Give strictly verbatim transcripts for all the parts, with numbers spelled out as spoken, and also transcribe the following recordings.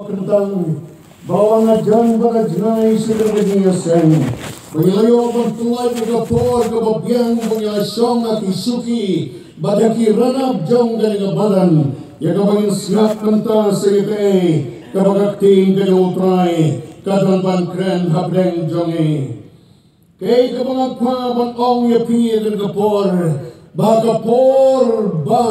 Kyntang ba wan na jan ba na jngai sha ka jingïaseng ba ngi la ïoh ban pynlait ïa ka por kaba biang ba ngi la shong ha ki shuki bad ha ki ranab jong kane ka madan, ïa kaba ngin sngap mynta sa ïa kaei kaba ka ktien ka jong U Trai ka don ban kren hapdeng jong ngi. Kaei kaba nga kwah ban ong ïa phi ïa kane ka por, ba ka por ba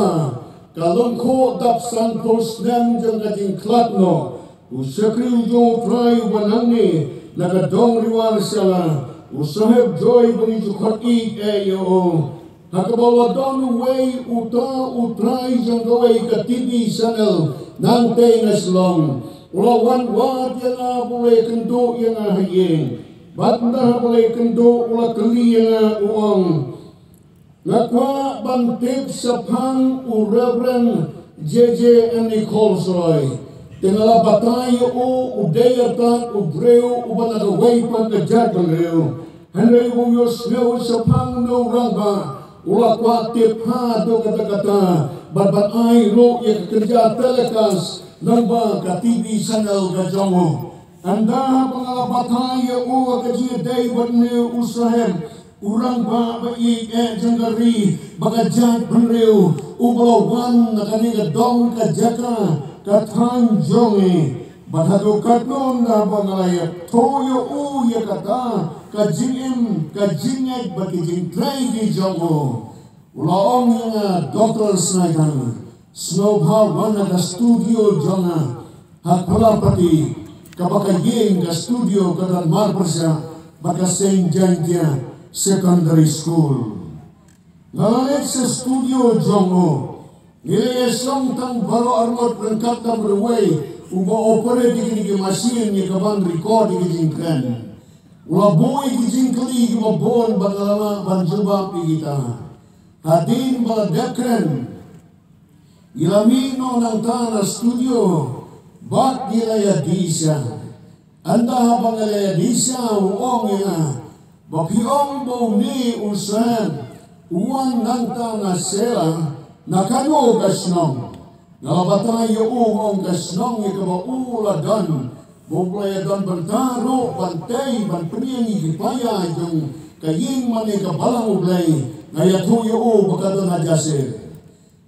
ka lyngkhuh dap sanphew snem jong ka jingkhlad noh, u shakri u jong U Trai uba nangne na ka dong Riwar Shala, u Saheb Joy ba ngi ju khot ïeit eh ïa u. Ha kaba la don uwei uta u trai jong kawei ka T V channel nangtei na Shillong, u la wan wad ïa nga bad u la ïakynduh ïa nga ha ïing. Bad ynda haba la ïakynduh u la kylli ïa nga, u ong, nga kwah ban tip shaphang u Reverend J J M Nichols Roy. Te nga la batai ïa u, u dei artat u briew uba na kawei pat ka jaitbynriew. Hynrei ba u ïohsngew shaphang uno u rangbah, u la kwah tip haduh katta katta bad ban ai ruh ïa ka kynja telecast lyngba ka T V channel ka jong u. Ynda haba nga la batai ïa u ha ka jingïadei bad une u saheb, u rangbah ba ïeit eh jong ka ri bad ka jaitbynriew, uba la wan na kane ka dong ka jaka ka thaiñ jong ngi. Bad haduh katno ynda ba nga la ïathuh ïa u ïa kata ka jingim, ka jingngeit bad ka jingtrei ki jong u, u la ong ïa nga, Doctor Saidan, sngewbha wan ha ka studio jong nga ha Kpalapati, kaba ka ïing, ka studio ka don marpyrshah bad ka Saint Jaintia Secondary School. Nga la leit sha studio jong u. Ngi la ïashong tang baroh arngut ryngkat bad uwei uba operate ïa kine ki machine ïa kaban record ïa ki jingkren. U la buh ïa ki jingkylli kiba bun bad nga la lah ban jubab ïa kita. Hadien ba la dep kren, ngi la mih noh nangta na studio bad ngi la ïadie sha. Ynda haba nga la ïadie sha, u ong ïa nga, ba phi ong ba une u saheb u wan nangta na Sela, na kano ka shnong? Nga la batai ïa u, u ong ka shnong ïa kaba u la don, ba u la ïadon bynta ruh ban tei ban pynïeng ïa ki paia jong ka ïing mane ka balang U Blei. Nga ïathuh ïa u ba ka don ha Jasir.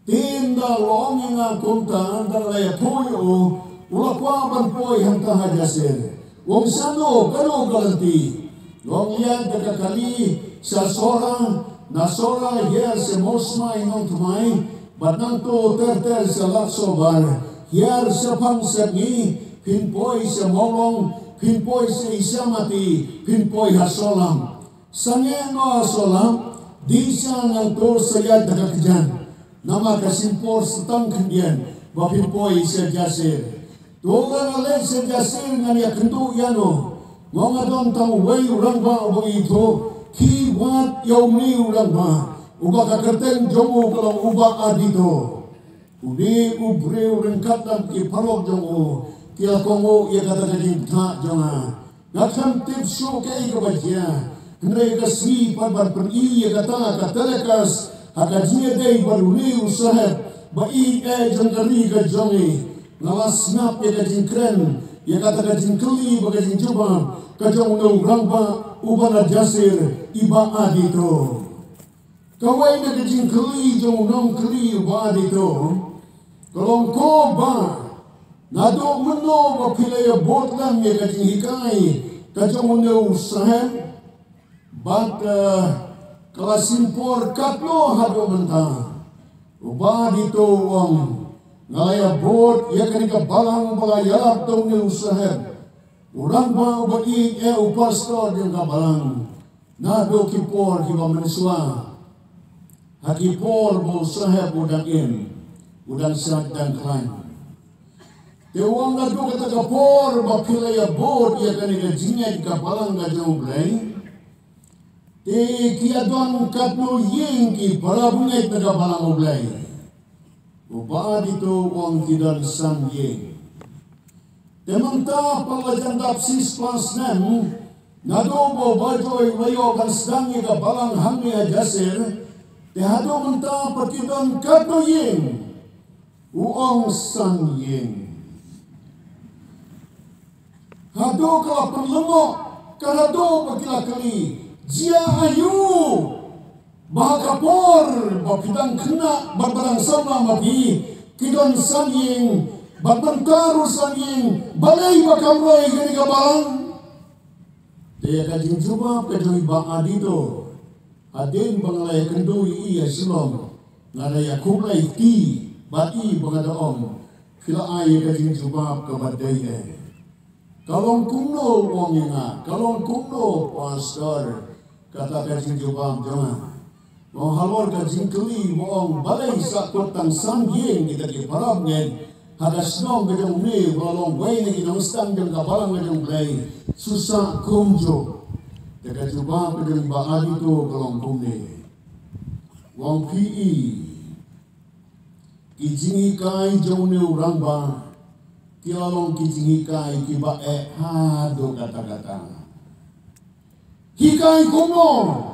Te ynda u la ong ïa nga kumta, ynda la ïathuh ïa u, u la kwah ban poi hangta ha Jasir. U ong, shano, kano ka lynti? Nga ong, ïaid da ka kali sha Sohra, na Sohra hiar sha Mawsmai Nongthymmai, bad nangto ter ter sha Ladsohbar, hiar shaphang Sepngi, phin poi sha Mawlong, phin poi sha Isyamati, phin poi ha Solam. Sangeh noh ha Solam, dih sha nangto sa ïaid da ka kjat. Namar ka shim por sa tang khyndiat ba phin poi sha Jasir. To ynda nga leit sha Jasir ngan ïakynduh ïano? Nga ong nga don tang uwei u rangbah uba ngi ithuh, khie wad ïa une u rangbah uba ka kyrteng jong u ka long u Bah Adito. Une u briew ryngkat bad ki paralok jong u ki la kohnguh ïa kata ka jingthoh jong nga. Nga khlem tip shuh kaei kaba jia, hynrei ka sngi pat ban pyni ïa kata ka telecast ha ka jingïadei bad une u saheb ba ïeit eh jong ka ri ka jong ngi, nga la sngap ïa ka jingkren, ïa kata ka jingkylli bad ka jingjubab ka jong une u rangbah uba na Jasir, i Bah Adito. Kawei na ka jingkylli jong u nongkylli u Bah Adito ka long, ko Bah, naduh mynno ba phi la ïabud lem ïa ka jinghikai ka jong une u saheb? Bad, eh, ka la shim por katno haduh mynta? U Bah Adito u ong, nga la ïabud ïa kane ka balang ba la ïalap da une u saheb, u rangbah uba ïeit eh, u pastor jong ka balang, naduh ki por kiba mynshuwa, ha ki por ba u saheb u dang im, u dang shait dang khlaiñ. Te u ong, naduh kata ka por ba phi la ïabud ïa kane ka jingngeit ka balang ka jong U Blei, te ki ïadon katno ïing ki para bangeit na ka balang U Blei? U Bah Adito u ong, ki don san ïing. Te mynta pat la jan dap shispah snem naduh ba u Bah Joy u la ïoh ban sdang ïa ka balang hangne ha Jasir, te haduh mynta pat ki don katno ïing? U ong, san ïing. Haduh ka la pynlyngngoh, ka haduh ba ki la kylli, jia aïu ba ha ka por ba phi dang khynnah bad ba dang samla ma phi ki don san ïing bad mynta ruh san ïing, balei ba kam roi kane ka balang? Te ïa ka jingjubab ka jong i Bah Adito, hadien ba nga la ïakynduh ïa i ha Shillong, nga la ïakhublei kti bad i ba nga da ong, phi la ai ïa ka jingjubab kaba dei eh. Ka long kumno, u ong ïa nga, ka long kumno pastor? Kata ka jingjubab jong nga. Nga ong halor ka jingkylli ba ong balei sa kut tang san ïing kita ki parabangeit ha ka shnong ka jong une ba long wei na ki nongstad jong ka balang ka jong U Blei, shu sah kumjuh? Te ka jubab ka jong i Bah Adito ka long kumne. U ong phi i, ki jinghikai jong une u rangbah ki la long ki jinghikai kiba eh haduh katta katta. Hikai kumno?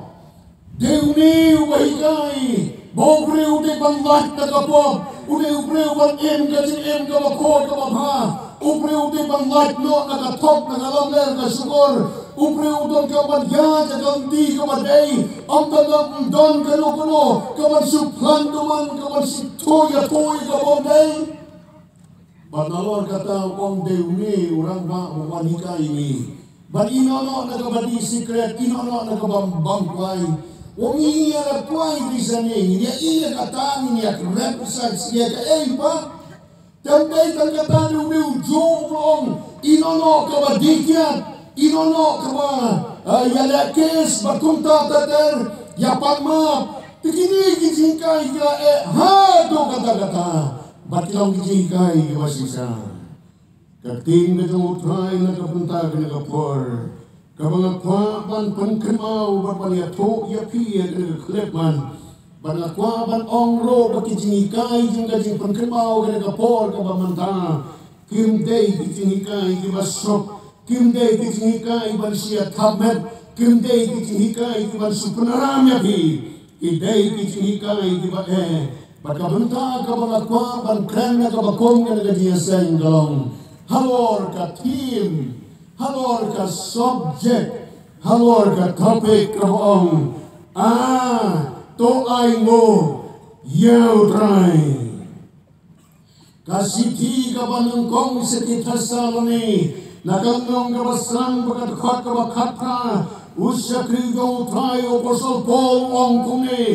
Dei une uba hikai ba u briew u dei ban lait na ka pop, u dei u briew ban im ka jingim kaba khuid kaba bha, u briew u dei ban lait noh na ka thok, na ka lamler ka shukor, u briew u don ka ban ïaid ha ka lynti kaba dei, ym don, ym don kano kano ka ban shu plan duman, ka ban shu thoh ïathoh ïa ka bym dei. Bad nalor kata u ong dei une u rangbah ba wan hikai ïa ngi ban ïehnoh noh na kaba dih sikret, ïehnoh noh na kaba bam kwai. U ong ïa ngi ïa la kwai dei sani, ïa ngi ïa kata ngi ïa kren sa ïa kaei pat. Te ym dei tang kata, dei une u juh u ong ïehnoh noh kaba dih kiad, ïehnoh noh kaba, ah, ïaleh kes bad kumta ter ter, ïa pan map. Te kine ki jinghikai ki la eh haduh katta katta bad ki long ki jinghikai kiba shisha. Ka ktien ka jong U Trai na ka bynta kane ka por kaba nga kwah ban pynkynmaw bad ban ïathuh ïa phi ïa kane ka khyllipmat. Bad nga kwah ban ong ruh ba ki jinghikai jong ka jingpynkynmaw kane ka por kaba mynta kim dei ki jinghikai kiba suk, kim dei ki jinghikai ban shu ïa thap met, kim dei ki jinghikai kiban shu pynram ïa phi. Ki dei ki jinghikai kiba eh. Bad ka bynta kaba nga kwah ban kren na kaba kum kane ka jingïaseng ka long halor ka theme, halor ka subject, halor ka topic kaba ong, ah, to ainguh ïa U Trai. Ka shithi kaba nyngkong sha ki Thessaloni, na ka lynnong kaba san, bad ka dkhot kaba khatphra, u shakri jong U Trai u apostol Paul u ong kumne: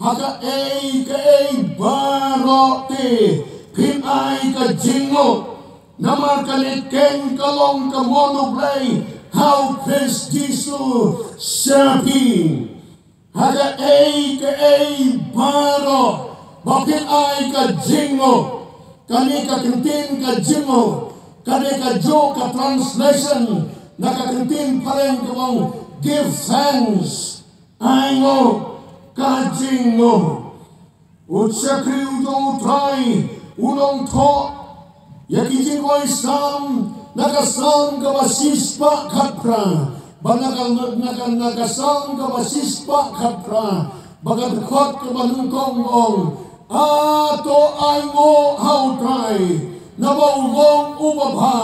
Ha kaei kaei baroh te phin ai ka jingnguh, namar kane keiñ ka long ka mon U Blei ha U Khrist Jisu sha phi. Ha kaei kaei baroh ba phin ai ka jingnguh. Kane ka kyntien ka jingnguh, kane ka juh ka translation na ka kyntien phareng ka ong give thanks. Ainguh ka jingnguh. U shakri u jong U Trai u nongthoh ïa ki jingrwai Salm, na ka Salm kaba shispah khatphra, ba na ka, na ka, na ka Salm kaba shispah khatphra, ba ka dkhot kaba nyngkong ong, ah, to ainguh ha U Trai, naba u long uba bha,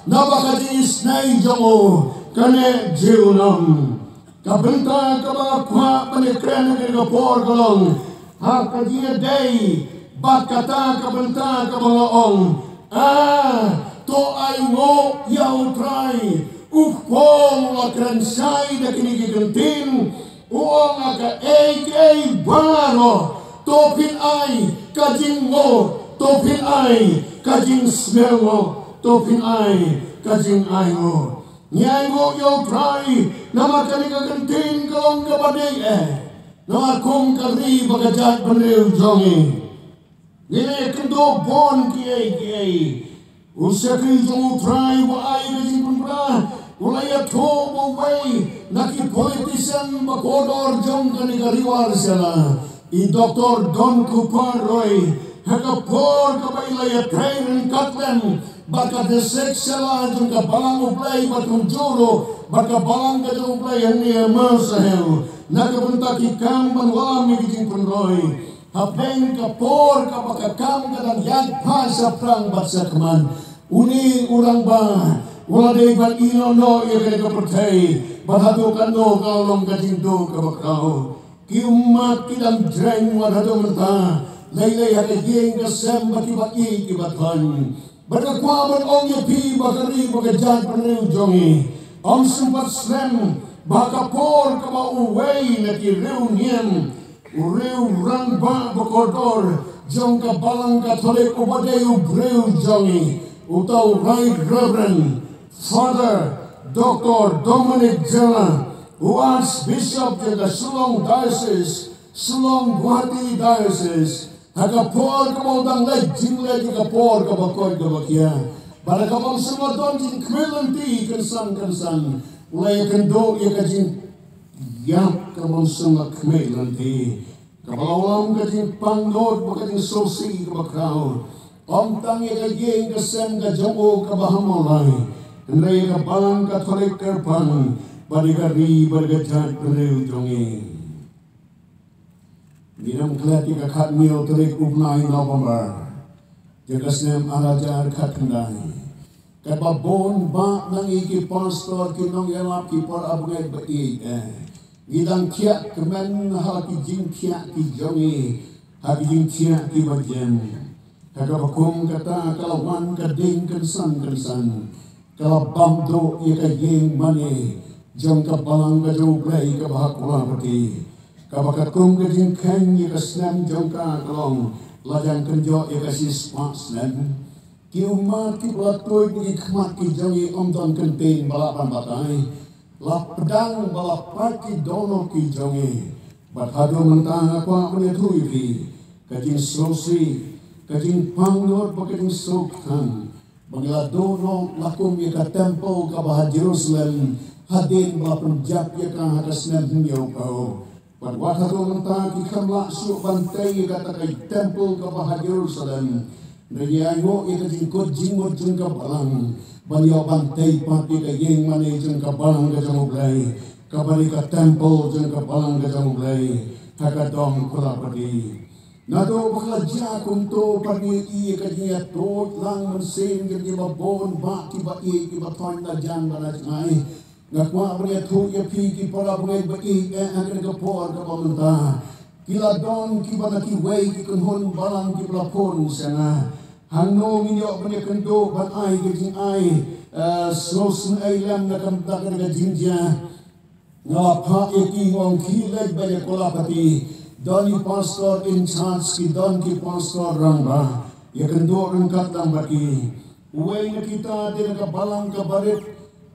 naba ka jingisynei jong u ka neh junom. Ka bynta kaba nga kwah ban ïakren ha kane ka por ka long ha ka jingïadei bad kata ka bynta kaba nga ong, ah, to ainguh ïa U Trai. U Paul u la kren shai da kine ki kyntien, u ong ha kaei kaei baroh to phin ai ka jingnguh, to phin ai ka jingsngewnguh, to phin ai ka jingainguh. Ngi ainguh ïa U Trai namar kane ka kyntien ka long kaba dei eh. Namar kum ka ri bad ka jaitbynriew jong ngi, ngi la ïakynduh bun kiei kiei. U shakri jong U Trai uba ai ka jingpynbna u la ïathuh ba uwei na ki politician ba kordor jong kane ka Ri War Shella, i Doctor Don Cooper Roy, ha ka por kaba i la ïatrei ryngkat lem bad ka District Shella jong ka Balang U Blei bad kumjuh ruh bad ka Balang ka jong U Blei hangne ha Mawshynrut, na ka bynta ki kam ban wallam ïa ki jingpynroi. Hapdeng ka por kaba ka kam ka dang ïaid bha shaphrang bad shakhmat, une u rangbah Wat la dei ban ïehnoh noh ïa kane ka pyrthei bad hato katno ka long ka jingduh kaba khraw. Ki ummat ki dang jreng wat hato mynta lei lei ha ka ïing ka sem bad kiba ïeit kiba thoiñ. Bad nga kwah ban ong ïa phi ba ka ri bad ka jaitbynriew jong ngi ym sngewbha snem ba ha ka por kaba uwei na ki riewniam, u riew rangbah ba kordor jong ka Balang Katholik uba dei u briew jong ngi, uta u Right Reverend Father Doctor Dominic Jela, u Archbishop jong ka Shillong Diocese, Shillong Guwahati Diocese, ha ka por kaba u dang leit jingleit, ha ka por kaba koit kaba khia, bad ha kaba ym shym la don jingkhmih lynti kynsan kynsan, u la ïakynduh ïa ka jingïap kaba ym shym la khmih lynti, kaba la wallam ka jingpang nud bad ka jingsngewsih kaba khraw. Ym tang ïa ka ïing ka sem ka jong u kaba ha Mawlai, hynrei ïa ka Balang Katholik Kyrpang bad ïa ka ri bad ïa ka jaitbynriew jong ngi. Ngi dang klet ïa ka khathynñiew tarik u bnai November jong ka snem ar hajar khatkhyndai. Katba bun bah na ngi ki pastor, ki nongïalap, ki para bangeit ba ïeit, eh, ngi dang thiah kmen ha ki jingthiah ki jong ngi, ha ki jingthiah kiba jem. Ha kaba kum kata ka la wan ka ding kynsan kynsan, ka la bam duh ïa ka ïing mane jong ka Balang ka jong U Blei kaba ha Kolapati, kaba katkum ka jingkheiñ ïa ka snem jong ka ka long lajang kynjoh ïa ka shispah snem. Ki ummat kiba la tuid na ki khmat ki jong ngi ym don kyntien ba lah ban batai, la pdang ba la pait ki dohnud ki jong ngi. Bad haduh mynta nga kwah ban ïathuh ïa phi ka jingsngewsih, ka jingpang nud bad ka jingsngewthuh ba ngi la duh noh la kum ïa ka temple kaba ha Jerusalem hadien ba la pynjah ïa ka ha ka snem hynñiewphew. Bad wat haduh mynta ki khlem lah shuh ban tei ïa kata ka temple kaba ha Jerusalem. Ngi ainguh ïa ka jingkut jingmut jong ka Balang ban ïoh ban tei pat ïa ka ïing mane jong ka Balang ka jong U Blei, kaba dei ka temple jong ka Balang ka jong U Blei ha ka dong Kolapati. Naduh ba ka la jia kumto pat ngi ïohi ïa ka jingïathuh lang mynsiem jong kiba bun bah, kiba ïeit kiba thoiñ na jan bad na jngai. Nga kwah ban ïathuh ïa phi ki para bangeit ba ïeit, eh, ha kane ka por kaba mynta ki la don kiba na kiwei ki kynhun balang kiba la phone sha nga. Hangno ngin ïoh ban ïakynduh ban ai ka jingai, eh, sngewsynei lem na ka bynta kane ka jingjia. Nga la phah ïa ki, nga ong khie leit beit ïa Kolapati, don i pastor in charge, ki don ki pastor rangbah, ïakynduh ryngkat lang bad ki. Uwei na kita dei na ka balang kaba rit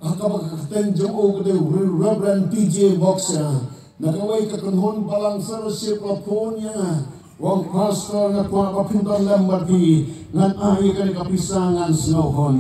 ha kaba ka kyrteng jong u ka dei u Reverend T J Moksha. Na kawei ka kynhun balang fellowship la phone ïa nga, u ong, "Pastor, nga kwah ba phin don lem bad phi, ngan ai ïa kane ka pisa, ngan sngewhun."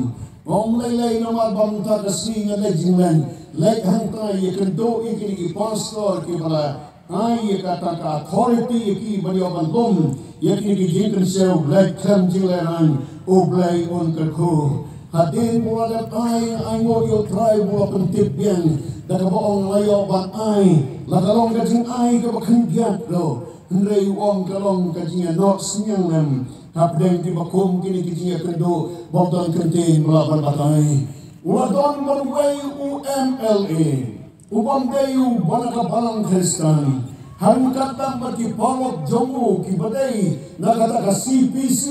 Ym lei lei namar ba mynta ka sngi nga leit jingleit, leit hangtai ïakynduh ïa kine ki pastor kiba la ai ïa kata ka authority ïa ki ban ïoh ban lum ïa kine ki jingkynshew, leit khlem jinglehrain, U Blei un kyrkhu. Hadien ba la dep ai, ainguh ïa U Trai ba la pyntip biang da kaba ong la ïoh ban ai, la ka long ka jingai kaba khyndiat ruh. Hynrei u ong ka long ka jingïanoh synñiang lem hapdeng kiba kum kine ki jingïakynduh ba ym don kyntien ba lah ban batai. U la don ban wei u M L A, u bym dei uba na ka balang Khristan. Hangkat lang bad ki paralok jong u kiba dei na kata ka C P C,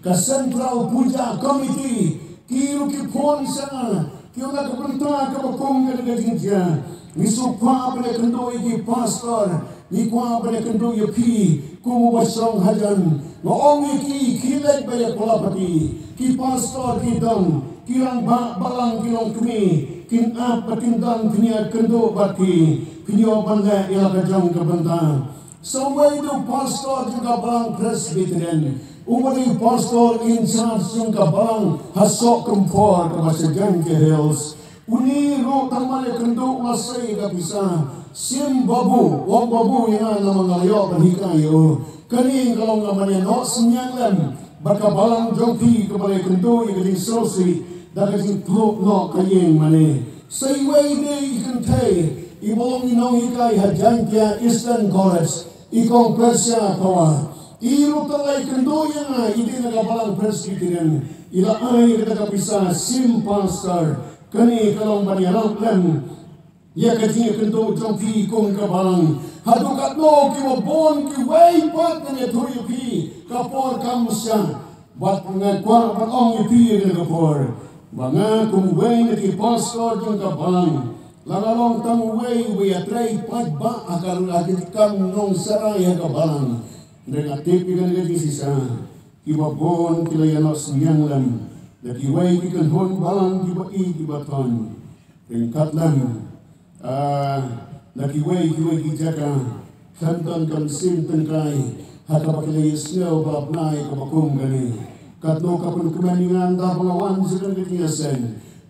ka Central Puja Committee, ki ruh ki phone sha nga, ki ong na ka bynta kaba kum kane ka jingjia, ngi sngewkwah ban ïakynduh ïa ki pastor, ngi kwah ban ïakynduh ïa phi kum uba shong hajan. Nga ong ïa ki, khie leit beit ïa Kolapati, ki pastor ki don, ki rangbah balang ki longkmie, kin ap bad kin don, phin ïakynduh bad ki, phin ïoh ban leh ïa la ka jong ka bynta. Sa uwei u pastor jong ka balang Presbyterian, uba dei pastor in charge jong ka balang ha Sohkymphor kaba sha Jaintia Hills. Une ruh tang ban ïakynduh u la sei ïa ka pisa. Sim babu, ong babu ïa nga namar nga la ïoh ban hikai ïa u. Kane ka long ka ban ïanoh synñiang lem bad ka balang jong phi kaba la ïakynduh ïa ka jingsngewsih da ka jingthmu noh ka ïing mane. Sa iwei de i kynthei iba long i nonghikai ha Jaintia Eastern College, i Kong Persia Phawa, i ruh tang la ïakynduh ïa nga, i dei na ka balang Presbyterian, i la ai ïa kata ka pisa, sim pastor. Kane ka long ban ïarap lem ïa ka jingïakynduh jong phi kum ka balang. Haduh katno kiba bun kiwei pat kin ïathuh ïa phi, ka por kam shah. Bad nga kwah ban ong ïa phi ïa kane ka por ba nga kum uwei na ki pastor jong ka balang, la nga long tang uwei uba ïatrei paidbah ha ka, ha ki kam Nongsahrai ha ka balang. Hynrei nga tip ïa kane ka jingshisha, kiba bun ki la ïanoh synñiang lem da kiwei ki kynhun balang kiba ïeit kiba thoiñ. Ryngkat lem, ah, na kiwei kiwei ki jaka, khlem don ka mynsiem tyngkai ha kaba ki la ïohsngew ba la bnai kaba kum kane. Katno ka pynkmen ïa nga ynda ba nga wan sha kane ka jingïaseng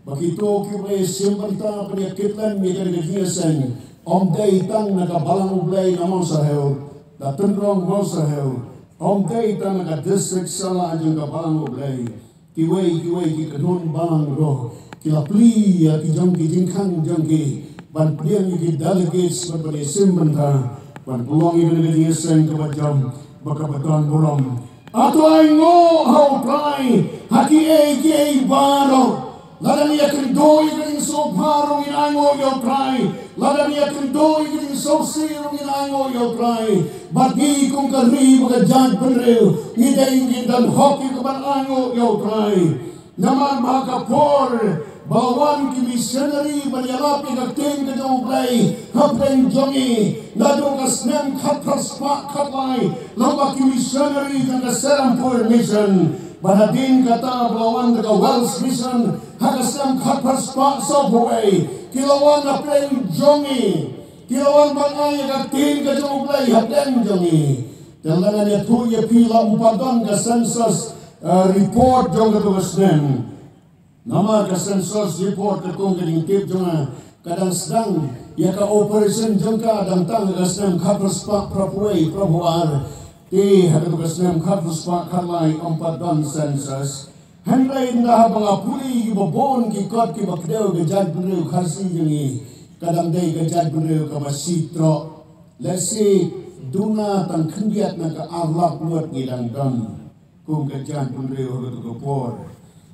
ba kito kiba la ïashim bynta ban ïakit lem ïa kane ka jingïaseng, ym dei tang na ka Balang U Blei na Mawshynrut, na Tynrong Mawshynrut, ym dei tang na ka district sala jong ka Balang U Blei. Kiwei kiwei ki kynhun balang ruh ki la plie ïa ki jong ki jingkhang jong ki ban pdiang ïa ki delegates ban pynïashim bynta ban pynlong ïa kane ka jingïaseng kaba jam bad kaba don burom. To ainguh ha U Trai ha kiei kiei baroh. Lada ngi ïakynduh ïa ka jingsngewbha ruh ngin ainguh ïa U Trai. Lada ngi ïakynduh ïa ka jingsngewsih ruh ngin ainguh ïa U Trai. Bad ngi kum ka ri bad ka jaitbynriew ngi dei, ngi don hok ïa ka ban ainguh ïa U Trai. Namar ba ha ka por ba la wan ki missionary ban ïalap ïa ka ktien ka jong U Blei hapdeng jong ngi, naduh ka snem khatphra spah khatlai, la wan ki missionary jong ka Serampore Mission. Bad hadien kata ba la wan da ka Wales Mission ha ka snem khatphra spah sawphew wei, ki la wan hapdeng jong ngi. Ki la wan ban ai ïa ka ktien ka jong U Blei hapdeng jong ngi. Te lada ngan ïathuh ïa phi, la ym pat don ka census, eh, report jong kato ka snem. Namar ka census report, katkum ka jingtip jong nga, ka dang sdang ïa ka operation jong ka dang tang ha ka snem khatphra spah phraphew wei phraphew ar. Te ha kato ka snem khatphra spah khatlai ym pat don census. Hynrei ynda haba nga pule ïa kiba bun ki kot kiba kdew ka jaitbynriew Khasi jong ngi, ka dang dei ka jaitbynriew kaba shi troh. Lehse duna tang khyndiat na ka ar lak ngut ngi dang don kum ka jaitbynriew ha kato ka por.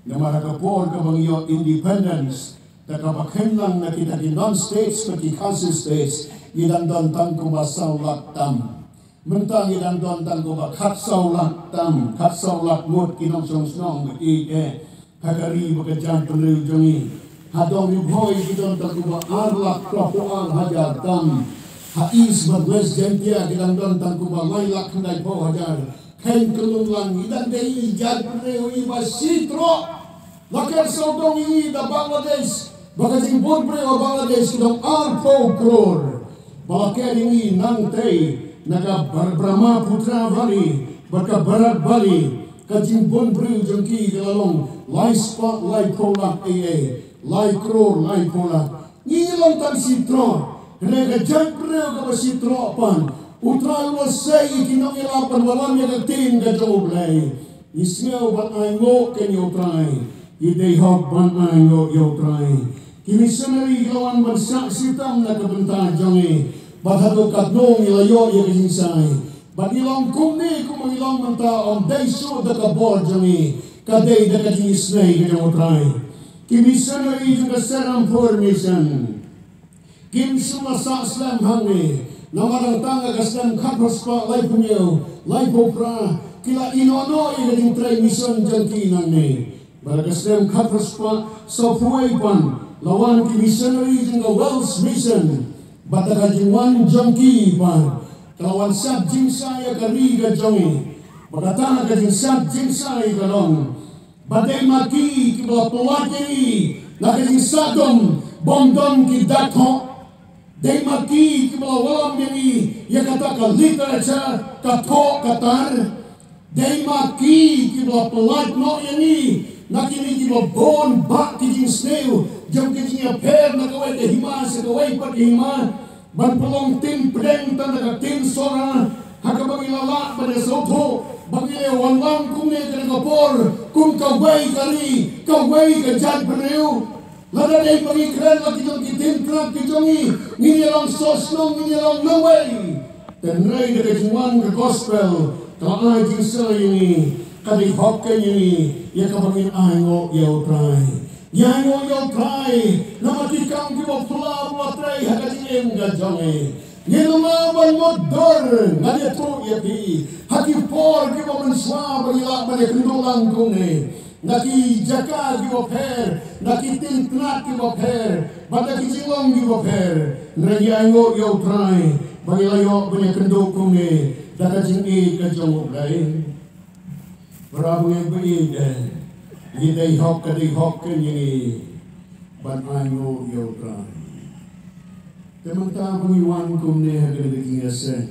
Namar ha ka por kaba ngi ïoh independence, da kaba kynlang na kita ki non-states bad ki Khasi states, ngi dang don tang kumba saw lak tam. Mynta ngi dang don tang kumba khatsaw lak tam, khatsaw lak ngut ki nongshong shnong bad ïeit eh ha ka ri bad ka jaitbynriew jong ngi. Ha Dong Ri Bhoi ki don tang kumba ar lak phraphew ar hajar tam. Ha East bad West Jaintia ki dang don tang kumba lai lak khyndaiphew hajar. Kheiñ kynlong lang, ngi dang dei i jaitbynriew iba shi troh. La ker sawdong ïa ngi da Bangladesh, ba ka jingbun briew ha Bangladesh ki dang arphew klur. Ba la ker ïa ngi nangtei na ka Bar-, Brahmaputra Valley bad ka Barak Valley, ka jingbun briew jong ki ka la long lai spah laiphew lak ei ei, lai klur laiphew lak. Ngi long tang shi troh, hynrei ka jaitbynriew kaba shi troh pat, U Trai u la sei ïa ki nongïalap ban wallam ïa ka ktien ka jong U Blei. Ngi sngew ban ainguh kein ïa U Trai. Ngi dei hok ban ainguh ïa U Trai. Ki missionary ki la wan ban shah shitom na ka bynta jong ngi. Bad haduh katno ngi la ïoh ïa ka jingshai. Bad ngi long kumne kumba ngi long mynta, ym dei shuh da ka bor jong ngi. Ka dei da ka jingisynei ka jong U Trai. Ki missionary jong ka Serampore Mission kim shym la sah slem hangne. Namar tang ha ka snem khatphra spah laiphew hynñiew, laiphew phra, ki la ïehnoh noh ïa ka jingtrei mission jong ki nangne. Bad ha ka snem khatphra spah sawphew wei pat, la wan ki missionary jong ka Wales Mission. Bad da ka jingwan jong ki pat, ka la wan sat jingshai ïa ka ri ka jong ngi. Bad kata ka jingsat jingshai ka long ba dei ma ki kiba la pynlait ïa ngi na ka jingsahdom bym don ki dak thoh. Dei ma ki kiba la wallam ïa ngi ïa kata ka literature, ka thoh ka tar. Dei ma ki kiba la pynlait noh ïa ngi na kine kiba bun bah ki jingsniew jong ka jingïapher na kawei ka hima sha kawei pat ka hima. Ban pynlong ktien pdeng tang da ka ktien Sora, ha kaba ngi la lah ban ïasngewthuh ba ngi la wanlam kumne ha kane ka por kum kawei ka ri, kawei ka jaitbynriew. Lada dei ba ngi kren la ki jong ki ktien Khasi ki jong ngi, ngin ïa long sohshnong, ngin ïa long nongwei. Hynrei da ka jingwan ka gospel ka la ai jingshai ïa ngi, ka dei hok kein ïa ngi ïa kaba ngin ainguh ïa U Trai. Ïa ngi ïa u Trai namar ki kam kiba phylla ba u la trei ha ka jingim ka jong ngi. Ngin ym lah ban mutdur. Ngan ïathuh ïa phi ha ki por kiba mynshuwa ba ngi lah ban ïakynduh lang kumne, na ki jaka kiba pher, na ki tyntynnat kiba pher, bad na ki jinglong kiba pher. Hynrei ngi ainguh ïa u Trai ba ngi la ïoh ban ïakynduh kumne da ka jingïeit ka jong u Blei. Para bangeit, bangeit, eh, ngi dei hok, ka dei hok ka jong ngi ban ainguh ïa u Trai. Te mynta ba ngi wan kumne ha kane ka jingïaseng,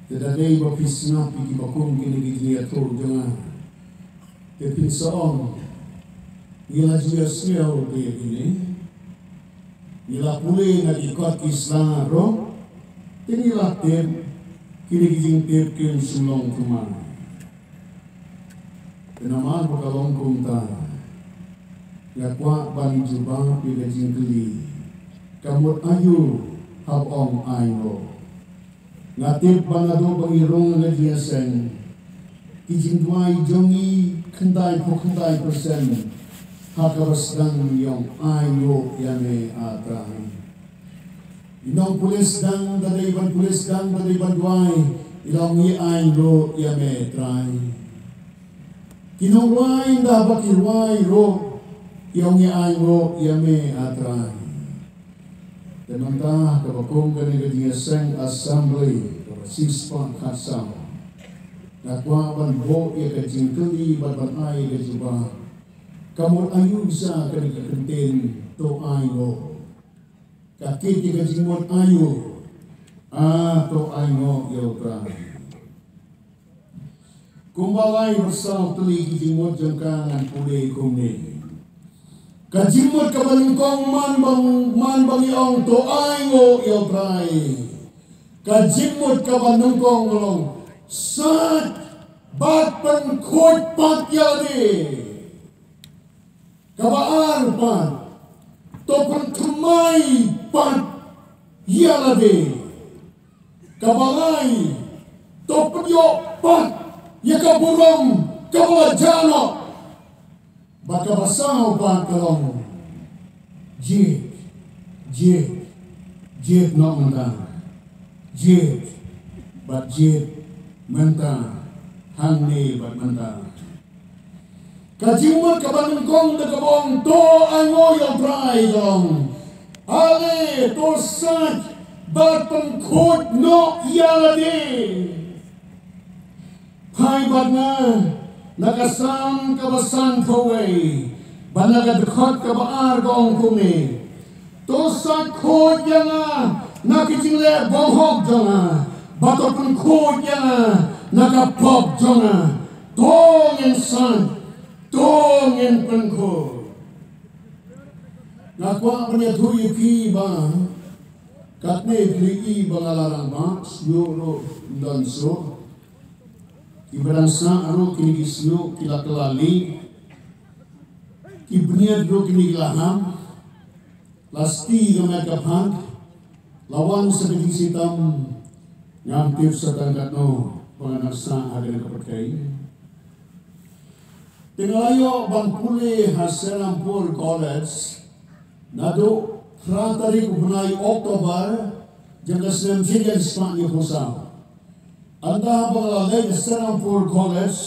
te da dei ba phi sngap ïa kiba kum kine ki jingïathuh jong nga. Te phin sa ong, ngi la ju ïohsngew te ïa kine. Ngi la pule na ki kot ki sla ruh, te ngi la tip, kine ki jingtip kim shym long thymmai. Te namar ba ka long kumta, nga kwah ban jubab ïa ka jingkylli, ka mut aïu haba ong ainguh. Nga tip ba naduh ba ngi rung ha ka jingïaseng, ki jingduwai jong ngi khyndai phew khyndai percent ha kaba sdang ngi ong ainguh ïa me, ah Trai. Ki nongpule sdang, da dei ban pule sdang, da dei ban duwai, ngi ong ngi ainguh ïa me, Trai. Ki nongrwai, ynda ba ki rwai ruh, ngi ong ngi ainguh ïa me, ah Trai. Te mynta kaba kum kane ka jingïaseng assembly kaba shispah khatsaw, nga kwah ban buh ïa ka jingkylli bad ban ai ïa ka jubab. Ka mut aïu sa kane ka kyntien to ainguh? Ka kit ïa ka jingmut aïu? Ah, to ainguh ïa u Trai. Kumba lai ba saw tylli ki jingmut jong ka ngan pule kumne. Ka jingmut kaba nyngkong man ba, man ba ngi ong to ainguh ïa u Trai, ka jingmut kaba nyngkong ka long sait bad pynkhuid pat ïa lade. Kaba ar pat, to pynthymmai pat ïa lade. Kaba lai, to pynïoh pat ïa ka burom kaba la jah noh. Bad kaba saw pat ka long, jied, jied, jied noh mynta. Jied bad jied mynta, hangne bad mynta. Ka jingmut kaba nyngkong da kaba ong to ainguh ïa u Trai ka long, ale to sait bad pynkhuid noh ïa lade. Phai bad nga na ka Salm kaba sanphew wei bad na ka dkhot kaba ar, ka ong kumne. To sait khuid ïa nga na ki jingleh bymhok jong nga, bad to pynkhuid ïa nga na ka pop jong nga. To ngin sait, to ngin pynkhuid. Nga kwah ban ïathuh ïa phi ba katne phi i ba nga la rangbah, shuh ruh ym don shuh. Kiba dang sah ruh kine ki shuh ki la kylla lieh. Ki bniat ruh kine ki la ham. La sti ka met ka phad, la wan sa ka jingshitom. Ngam tip sa tang katno ba ngan nang sah ha kane ka pyrthei. Te nga la ïoh ban pule ha Serampore College naduh phra tarik u bnai October jong ka snem shiteng spah hynñiewphew saw. Ynda ba nga la leit ha Serampore College,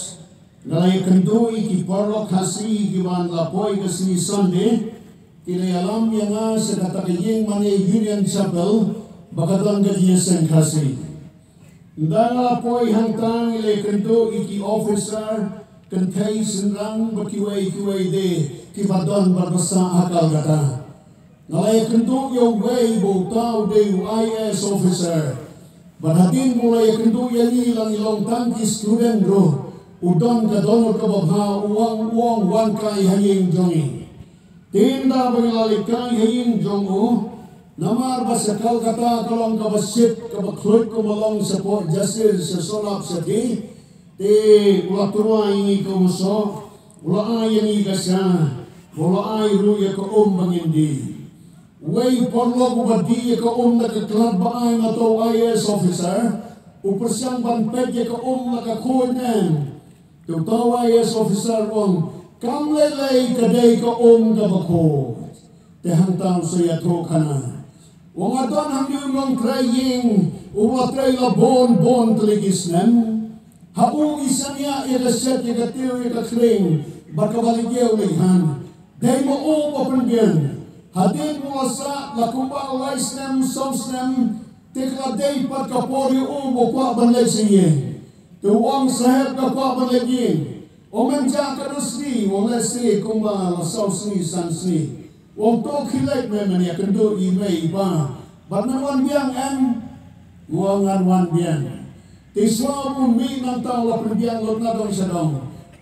nga la ïakynduh ïa ki paralok Khasi kiba la poi ka sngi Sunday, ki la ïalam ïa nga sha kata ka ïing mane Union Chapel ba ka don ka jingïaseng Khasi. Ynda nga la poi hangta, ngi la ïakynduh ïa ki officer, kynthei shynrang bad kiwei kiwei de kiba don bad ba sah ha Kolkata. Nga la ïakynduh ïa uwei ba uta u dei u I A S officer. Bad hadien ba u la ïakynduh ïa ngi, la ngi long tang ki student ruh, u don ka dohnud kaba bha, u ong, u ong wan kai ha ïing jong ngi. Te ynda ba ngi la leit kai ha ïing jong u, namar ba sha Kolkata ka long kaba shit kaba khluit kumba long shapoh Jashir, sha Sonabghat hi, te u la tyrwa ïa ngi ka umsoh, u la ai ïa ngi ka sha, bad u la ai ruh ïa ka um ba ngin die. Uwei u paralok uba die ïa ka um na ka khlad ba ai na uto u I A S officer, u pyrshang ban peit ïa ka um na ka khuid ne em. Te uto u I A S officer u ong, Kam lei lei ka dei ka um kaba khuid. Te hangta u sa ïathuh khana. U nga don hangne u nongtrei ïing, u la trei la bun bun tylli ki snem. Ha u i shaniah ïa ka shet ïa ka tiew ïa ka khring, bad kaba leit ïew leit han. Dei ma u ba pynbiang. Hadien u la sah la kumba lai snem saw snem, te ka la dei pat ka por ïa u ba kwah ban leit sha ïing. Te u ong, Saheb, nga kwah ban leit ïing. U ong, men ja ka dusni, u ong, lehse kumba la saw sngi san sngi. U ong, to khie leit, men ïakynduh ïa i mei i pa. Bad men wan biang em? U ong, ngan wan biang. Te shuwa u mih nangta u la pynbiang lut na dong sha dong.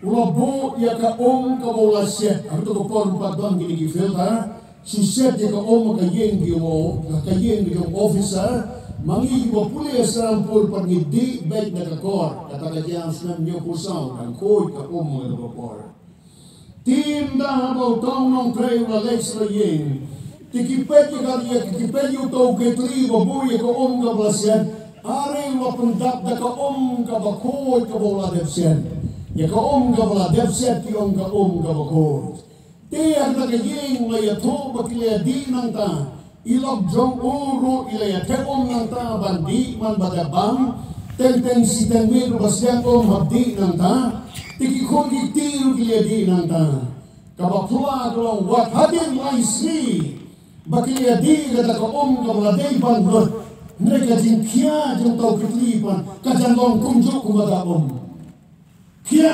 U la buh ïa ka um kaba u la shet. Hato ka por pat don kine ki filter. Shu shet ïa ka um ha ka ïing ki jong u, ha ka ïing ki jong u officer. Ma ngi kiba pule ha Serampore pat ngi dih beit na ka kor. Kata ka jingïashem, ngi pule shuh kan khuid ka um ha kata ka por. Te ynda haba uto u nongtrei u la leit sha la ïing, te ki peit ïa ka, ïa ki peit ïa uto u khetli ba buh ïa ka um kaba la shet. Are u la pyndap da ka um kaba khuid kaba u la dep shet. Ïa ka um kaba la dep shet ki ong ka um kaba khuid. Te ha kata ka ïing la ïathuh ba ki la ïadih nangta. I lok jong u ruh i la ïatheh um nangta ban dih man ba dep bam. Teng teng shi teng miet ruh ba sliang um hap dih nangta. Te ki khun ki kti ruh ki la ïadih nangta. Kaba phylla ka long wat hadien lai sngi ba ki la ïadih kata ka um kaba la dei ban lut. Hynrei ka jingkhia jong uto u khetli pat ka jan long kumjuh kumba da um. Khia.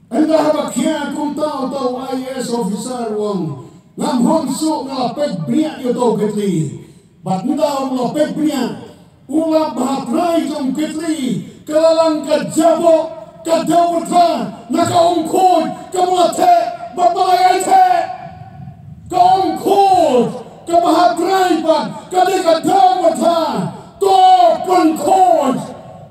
Ynda haba khia kumta uto u I A S officer u ong, ngam hun shuh, nga la peit bniah ïa uto u khetli. Bad ynda u la peit bniah, u la ba ha trai jong u khetli ka la lang ka jaboh ka dew byrtha na ka um khuid kaba la theh bad ba la ïatheh. Ka um khuid kaba ha trai pat ka dei ka dew byrtha. To pynkhuid,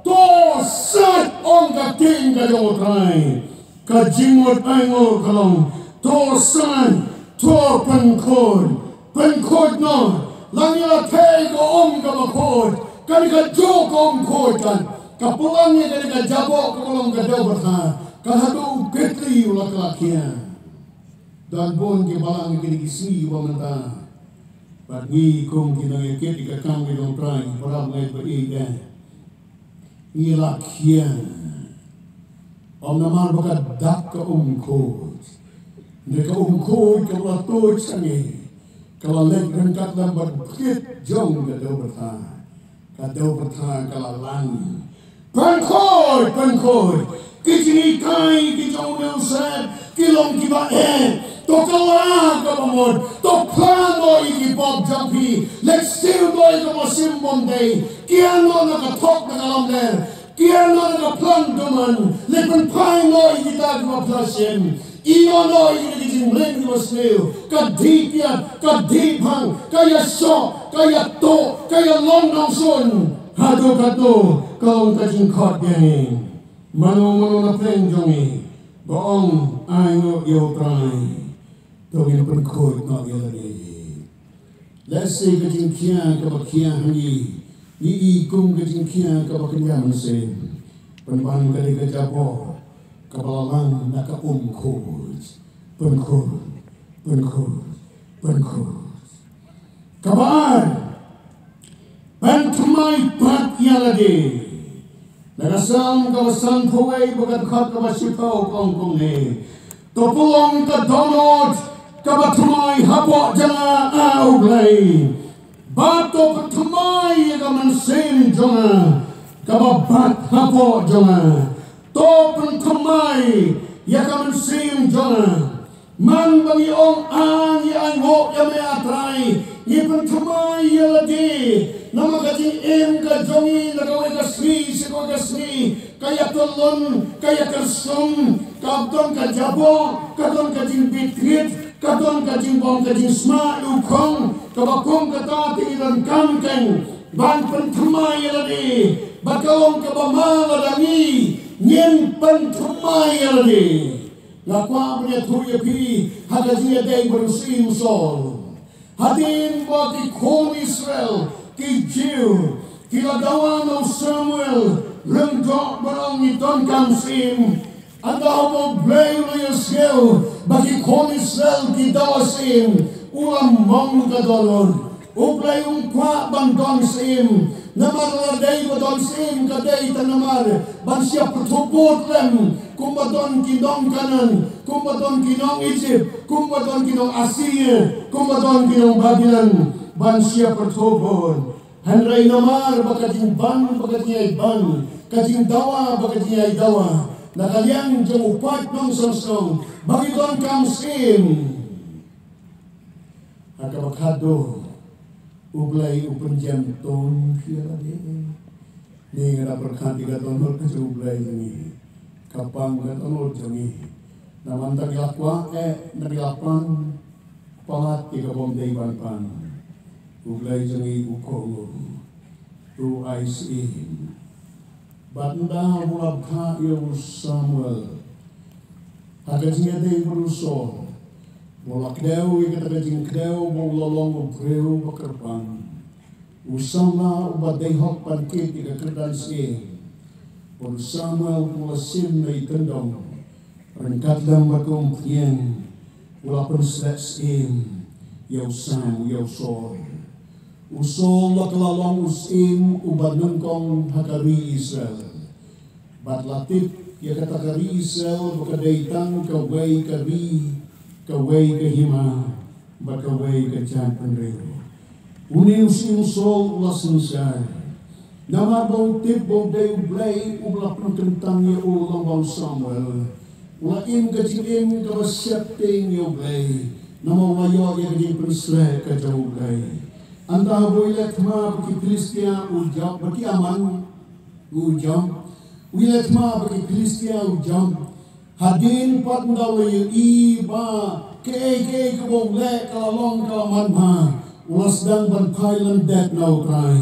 to sait, ong ka ktien ka jong U Trai. Ka jingmut ainguh ka long, to sait, to pynkhuid, pynkhuid noh. Lane la theh ka um kaba khuid, kane kajuh ka um khuid kan, ka pynlong ïa kane ka jaboh kaba long ka dew byrtha, ka haduh u khetli u la khlad khia. Don bun ki balang kine ki sngi ba mynta. Bad ngi kum ki nongïakit ïa ka kam ka jong U Trai, para bangeit ba ïeit, ngi la khia. Ym namar ba ka dap ka um khuid. Hynrei ka um khuid ka la tuid sha ngi, ka la leit ryngkat lem bad u bkit jong ka dew byrtha. Ka dew byrtha ka la lang. Pynkhuid, pynkhuid. Ki jinghikai ki jong u Joseph ki long kiba eh. To kylla kaba mut. To phla noh ïa ki pop jong phi. Leit siew noh ïa ka mynsiem bymdei. Kiar noh na ka thok na ka lamler. Kiar noh na ka phlang duman. Leit pynphai noh ïa kita kiba pla shim. Ïoh noh ïa kine ki jingrem kiba sniew, ka dih piat, ka dih bhang, ka ïashoh, ka ïatuh, ka ïalong nongshun. Haduh katno ka long ka jingkhot ïa ngi. Mano mano na pdeng jong ngi ba ong ainguh ïa U Trai, to ngin pynkhuid noh ïa lade. Lehse ka jingkhia kaba khia ha ngi, ngi i kum ka jingkhia kaba kynja mynsiem. Pynban ka dei ka jaboh kaba la lang na ka um khuid. Pynkhuid, pynkhuid, pynkhuid. Kaba ar, pynthymmai pat ïa lade. Na ka Salm kaba sanphew wei bad ka dkhot kaba shiphew ka ong kumne. To pynlong ka dohnud kaba thymmai hapoh jong nga, A U Blei. Bad to pynthymmai ïa ka mynsiem jong nga kaba bat hapoh jong nga. To pynthymmai ïa ka mynsiem jong nga. Man ba ngi ong, a, ngi ainguh ïa me A Trai, ngi pynthymmai ïa lade. Namar ka jingim ka jong ngi na kawei ka sngi sha kawei ka sngi ka ïatyllun, ka ïakyrsum, ka don ka jaboh, ka don ka jingbit krit, ka don ka jingbym ka jingsma ïa u khong. Kaba kum kata te ngi donkam keiñ ban pynthymmai ïa lade. Bad ka long kaba ma lada ngi ngin pynthymmai ïa lade. Nga kwah ban ïathuh ïa phi ha ka jingïadei bad u Syiem Saul. Hadien ba ki khun Israel, ki Jiw, ki la dawa na u Samuel, ryngdoh ba ong ngi donkam syiem. Ynda haba U Blei u la ïohsngew ba ki khun Israel ki dawa syiem, u la mong ka dohnud. U Blei um kwah ban don syiem. Namar lada dei ba don syiem ka dei tang namar ban shah pyrthuh bud lem, kumba don ki nong Kanaan, kumba don ki nong Ijipt, kumba don ki nong Assyria, kumba don ki nong Babilon, ban shah pyrthuh bud. Hynrei namar ba ka jingban, ba ka jingïaid ban, ka jingdawa, ba ka jingïaid dawa, na ka liang jong u paid nongshong shnong, ba ki donkam syiem. Ha kaba khatduh, U Blei u pynjem tun ïa lade. Ngi nga da pyrkhat ïa ka dohnud ka jong U Blei jong ngi. Ka pang ka dohnud jong ngi. Namar tang ïa la kwah eh, na ïa la pang. Palat ïa ka bym dei ban pan. U Blei jong ngi u kohnguh. U ai syiem. Bad ynda u la bthah ïa u Samuel ha ka jingïadei bad u Saul, ba u la kdew ïa kata ka jingkdew ba u la long u briew ba kyrpang. U samla uba dei hok ban kit ïa ka kyrdan syiem. Bad u Samuel u la shim na i tyndong. Ryngkat lem bad ka umphniang u la pynshlur syiem ïa u Sam, ïa u Saul. U Saul la ka la long u syiem uba nyngkong ha ka ri Israel. Bad la tip ïa kata ka ri Israel ba ka dei tang kawei ka ri, kawei ka hima, bad kawei ka jaitbynriew. Une u syiem u Saul u la synshar. Namar ba u tip ba u dei U Blei uba la pynkyntang ïa u lyngba u Samuel. U la im ka jingim kaba sheptieng ïa U Blei. Namar u la ïoh ïa ka jingpynshlur ka jong U Blei. Ynda ba u ïaleh thma bad ki Philistia u jop, bad ki Ammon u jop. U ïaleh thma bad ki Philistia u jop. Hadien pat ynda u la ïohi ba kaei kaei kaba u leh ka la long ka la manbha, u la sdang ban phai lyndet na U Trai.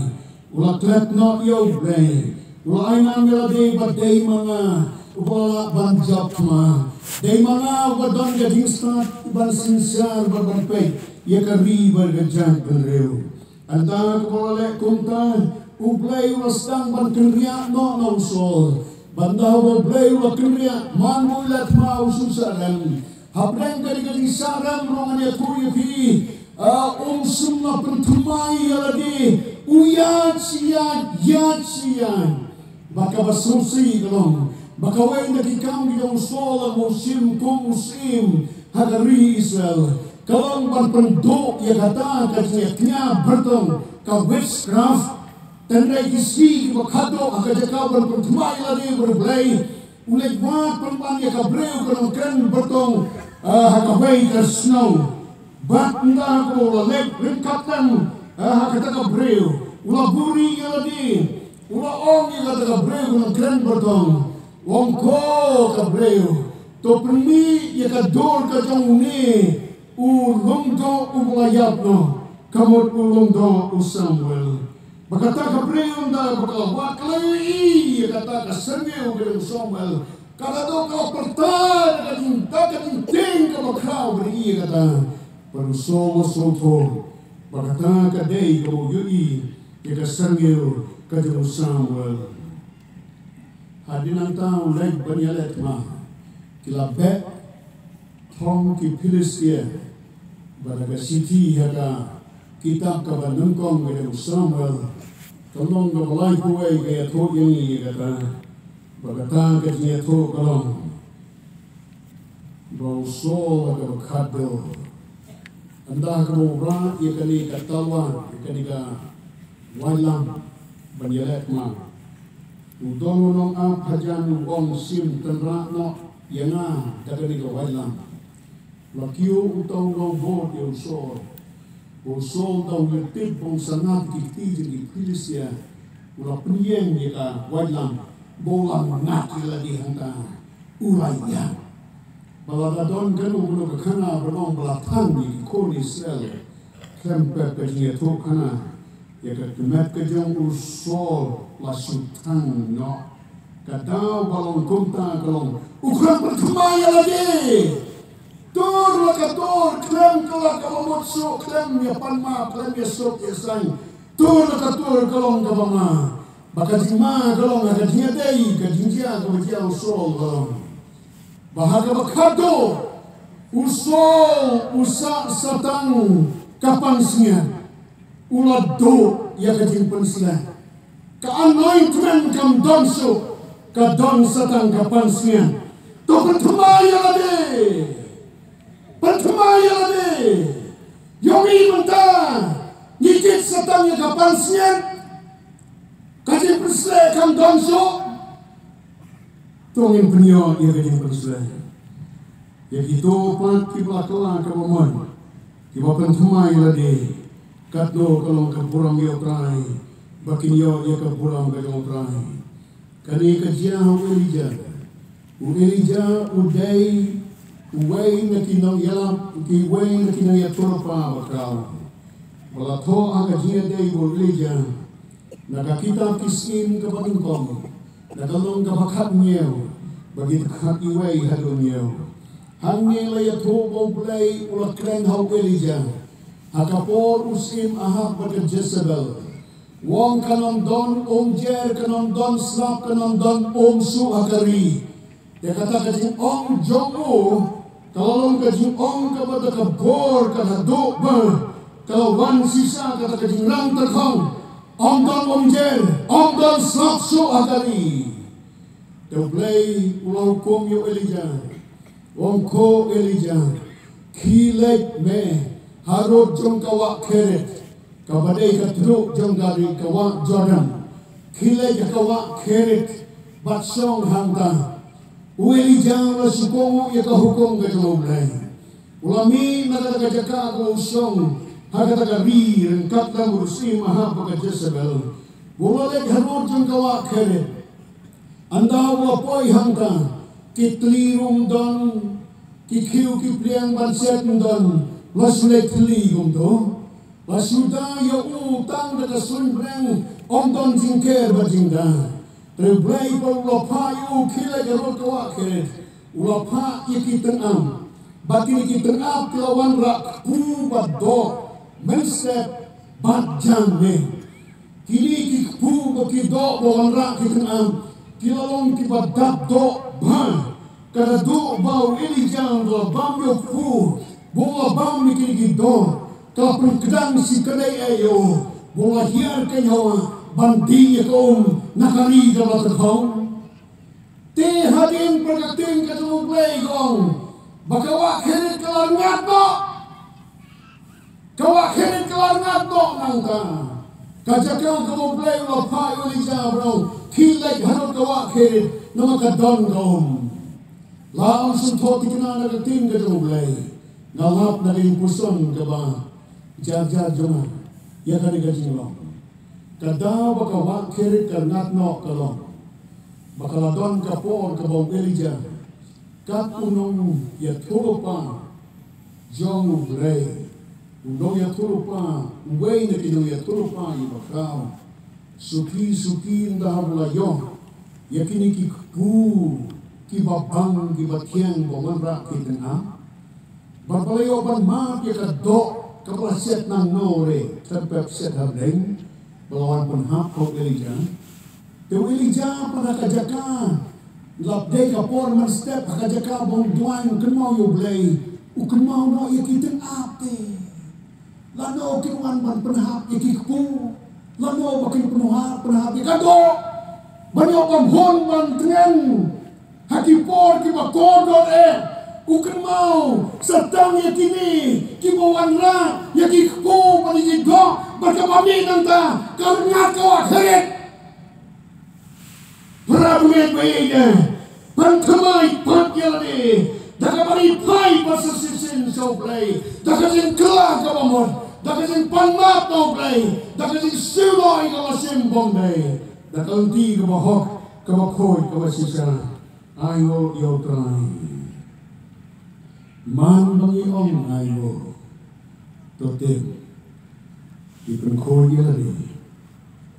U la klet noh ïa U Blei. U la ai nam ïa lade ba dei ma nga uba lah ban jop thma. Dei ma nga uba don ka jingstad ban synshar bad ban peit ïa ka ri bad ka jaitbynriew. Ynda kaba u la leh kumta, U Blei u la sdang ban kynriah noh na u Saul. Bad ynda haba U Blei u la kynriah, man ba u ïaleh thma u shu shah rem. Hapdeng kane ka jingshah rem ruh ngan ïathuh ïa phi, ah, um shym la pynthymmai ïa lade, u ïaid shi ïaid, ïaid shi ïaid. Bad kaba sngewsih ka long ba kawei na ki kam ki jong u Saul haba u shim kum u syiem ha ka ri Israel ka long ban pynduh ïa kata ka jingïakñia byrtong, ka witchcraft. Hynrei ki sngi kiba khatduh ha ka jaka ban pynthymmai ïa lade bad U Blei, u leit wad pynban ïa ka briew ka nongkren byrtong, ah, ha kawei ka shnong. Bad ynda haba u la leit ryngkat lang, ah, ha kata ka briew, u la buhrieh ïa lade. U la ong ïa kata ka briew ka nongkren byrtong, u ong, ko ka briew, to pynmih ïa ka dur ka jong une u lyngdoh uba la ïap noh, ka mut u lyngdoh u Samuel. Bad kata ka briew ynda ba ka la wad, ka la ïohi ïa kata ka syrngiew ka jong u Samuel, ka la dei ka la pyrta da ka jing, da ka jingtieng kaba khraw ba ïohi ïa kata. Bad u Saul u sngewthuh ba kata ka dei kaba u ïohi ïa ka syrngiew ka jong u Samuel. Hadien nangta u leit ban ïaleh thma. Ki la beh thong ki Philistia. Bad ha ka shithi ha ka kitab kaba nyngkong ka jong u Samuel, ka lynnong kaba laiphew wei ka ïathuh ïa ngi ïa kata. Bad kata ka jingïathuh ka long ba u Saul ha kaba khatduh, ynda haba u rah ïa kane ka talwar, ïa kane ka waitlam ban ïaleh thma, u don u nongap hajan u ong, shim tynrah noh ïa nga da kane ka waitlam. La kiew uta u nongbud ïa u Saul. Ba u Saul da u ïatip ba u sngap ki kti jong ki Philistia, u la pynïeng ïa ka waitlam, ba u la ngat ïa lade hangta, u la ïap. Ba la da don kano kano ka khana ba long ba la thang ïa ki khun Israel, khlem pep ka jingïathuhkhana ïa ka kmet ka jong u Saul la shu thang noh. Ka daw ba long kumta ka long, u khlem pynthymmai ïa lade. Tur la ka tur, khlem ka la ka mut shuh, khlem ïa pan map, khlem ïa suk ïa saiñ. Tur la ka tur ka long kaba ma. Ba ka jingma ka long ha ka jingïadei, ka jingjia kaba jia u Saul ka long. Ba ha kaba khatduh u Saul u sah sa tang ka pansngiat, u la duh ïa ka jingpynsleh. Ka anointment kam don shuh, ka don sa tang ka pansngiat. To pynthymmai ïa lade. Pynthymmai ïa lade. Ïong i mynta ngi kit sa tang ïa ka pansngiat. Ka jingpynsleh kam don shuh. To ngin pynïoh ïa ka jingpynsleh ïa kito pat kiba la kylla kaba mon, kiba pynthymmai ïa lade. Katno ka long ka burom ïa U Trai ba kin ïoh ïa ka burom ka jong U Trai. Kane ka jia ha u Elijah. U Elijah u dei uwei na ki nongïalap, uwei na ki nongïathuhlypa ba khraw ba la thoh ha ka jingïadei bad u Elijah. Na ka kitab Ki Syiem kaba nyngkong, na ka lynnong kaba khathynñiew, bad ki dkhot wei haduh hynñiew. Hangne la ïathuh ba U Blei u la kren ha u Elijah ha ka por u syiem Ahab bad ka Jezebel. U ong kan ym don umjer, kan ym don slap, kan ym don um shuh ha ka ri. Te kata ka jingong jong u ka la long ka jingong kaba da ka bor, ka haduh ba ka la wan shisha kata ka jingrang tyrkhong. Ym don umjer, ym don slap shuh ha ka ri. Te U Blei u la hukum ïa u Elijah. U ong, ko Elijah, khie leit me harud jong ka wah Kerith, kaba dei ka tnum jong ka ri ka wah Jordan. Khie leit ha ka wah Kerith bad shong hangta. U Elijah u la shu kohnguh ïa ka hukum ka jong U Blei. U la mih na kata ka jaka kaba u shong ha kata ka ri ryngkat lem bad u syiem Ahab bad ka Jezebel. U la leit harud jong ka wah Kerith. Ynda u la poi hangta, ki tylli ruh ym don, ki khiew ki pliang ban siat ym don. La shu leit tylli kumto. La shu da ïa u tang da ka suiñ bneng, ym don jingker bad jingda. Te U Blei pat u la phah ïa u khie leit harud ka wah Kerith. U la phah ïa ki tyngab. Bad kine ki tyngab ki la wanrah kpu bad doh, mynstep bad janmiet. Kine ki kpu bad ki doh ba wanrah ki tyngab ki la long kiba dap doh bha. Ka la duh ba u Elijah u la bam ïa u kpu, ba u la bam ïa kine ki doh, ka la pynkdang shi kynthei ïa u, ba u la hiar kynthei ban dih ïa ka um na ka ri kaba tyrkhong. Te hadien ba ka ktien ka jong U Blei ka ong ba ka wah Kerith ka la rngat noh. Ka wah Kerith ka la rngat noh nangta. Ka jaka kaba U Blei u la phah ïa u Elijah ba u khie leit harud ka wah Kerith namar ka don ka um. La ong sngewthuh thikna na ka ktien ka jong U Blei. Nga lap na ka jingpuson kaba jar jar jong nga ïa kane ka jinglong. Ka daw ba ka wah Kerith ka rngat noh ka long ba ka la don ka por kaba u Elijah, kat u nongïathuhlypa jong U Blei, u nongïathuhlypa, uwei na ki nongïathuhlypa kiba khraw, suki suki ynda ba la ïoh ïa kine ki kpu kiba bang kiba thiang ba wanrah ki tyngab. Bad ba la ïoh ban map ïa ka doh kaba la siat nangno re, tyrpep siat ha bneng, ba la wan pynhap ha u Elijah. Te u Elijah pat ha ka jaka, la dei ka por mynstep ha ka jaka ba u duwai u kynmaw ïa U Blei, u kynmaw noh ïa ki tyngab te. Lano kin wan ban pynhap ïa ki kpu, lano ba kin pynhap, pynhap ïa ka doh, ban ïoh ban hun ban tngen. Ha ki por kiba kordor eh, u kynmaw sa tang ïa kine kiba wanrah ïa ki kpu bad ïa ki doh, bad kaba mih nangta ka rngat ka wah Kerith. Para bangeit ba ïeit, pynthymmai pat ïa lade da kaba ri phai bad sa shisien sha U Blei, da ka jingkylla kaba mut, da ka jingpan map na U Blei, da ka jingsiew noh ïa kaba shim bymdei, da ka lynti kaba hok, kaba khuid, kaba shisha. Ai nguh ïa U Trai. Man ba ngi ong ai nguh, to tip, i pynkhuid ïa lade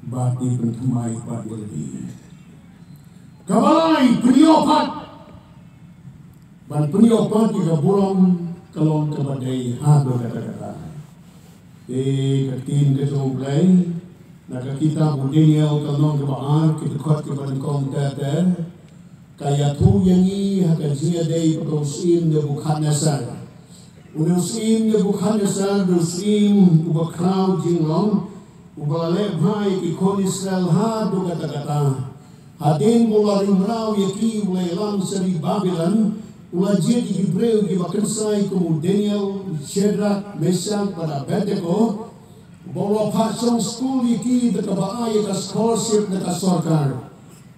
bad i pynthymmai pat ïa lade. Kaba lai, pynïoh pat. Ban pynïoh pat ïa ka burom ka long kaba dei haduh katta katta. Te ka ktien ka jong U Blei na ka kitab u Daniel ka lynnong kaba ar, ki dkhot kiba nyngkong ter ter. Ka ïathuh ïa ngi ha ka jingïadei bad u syiem Nebukhadnessar. Une u syiem Nebukhadnessar u dei u syiem uba khraw jinglong, uba la leh bha ïa ki khun Israel haduh katta katta. Hadien ba u la ring mraw ïa ki, u la ïalam sha ri Babilon, u la jied ïa ki briew kiba kynsai kum u Daniel, Shadrak, Meshak bad Abednego, ba u la phah shong skul ïa ki da kaba ai ïa ka scholarship na ka sorkar.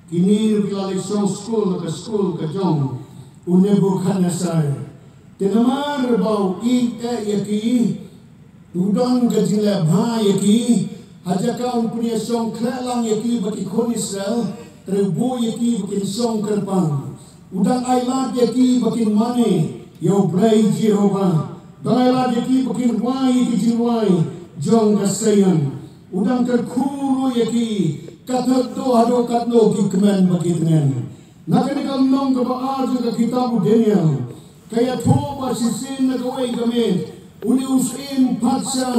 Kine ruh ki la leit shong skul na ka skul ka jong u Nebukhadnessar. Te namar ba u ïeit ïa ki, u don ka jingleh bha ïa ki, ha jaka un pynïashong khleh lang ïa ki bad ki khun Israel, te u buh ïa ki ba kin shong kyrpang. U dang ailad ïa ki ba kin mane ïa U Blei Jehobah. Dang ailad ïa ki ba kin rwai ïa ki jingrwai jong ka Seion. U dang kyrkhu ruh ïa ki, katno haduh katno ki kmen bad ki tngen. Na kane ka lynnong kaba ar jong ka kitab u Daniel, ka ïathuh ba shisien na kawei ka miet, une u syiem patsha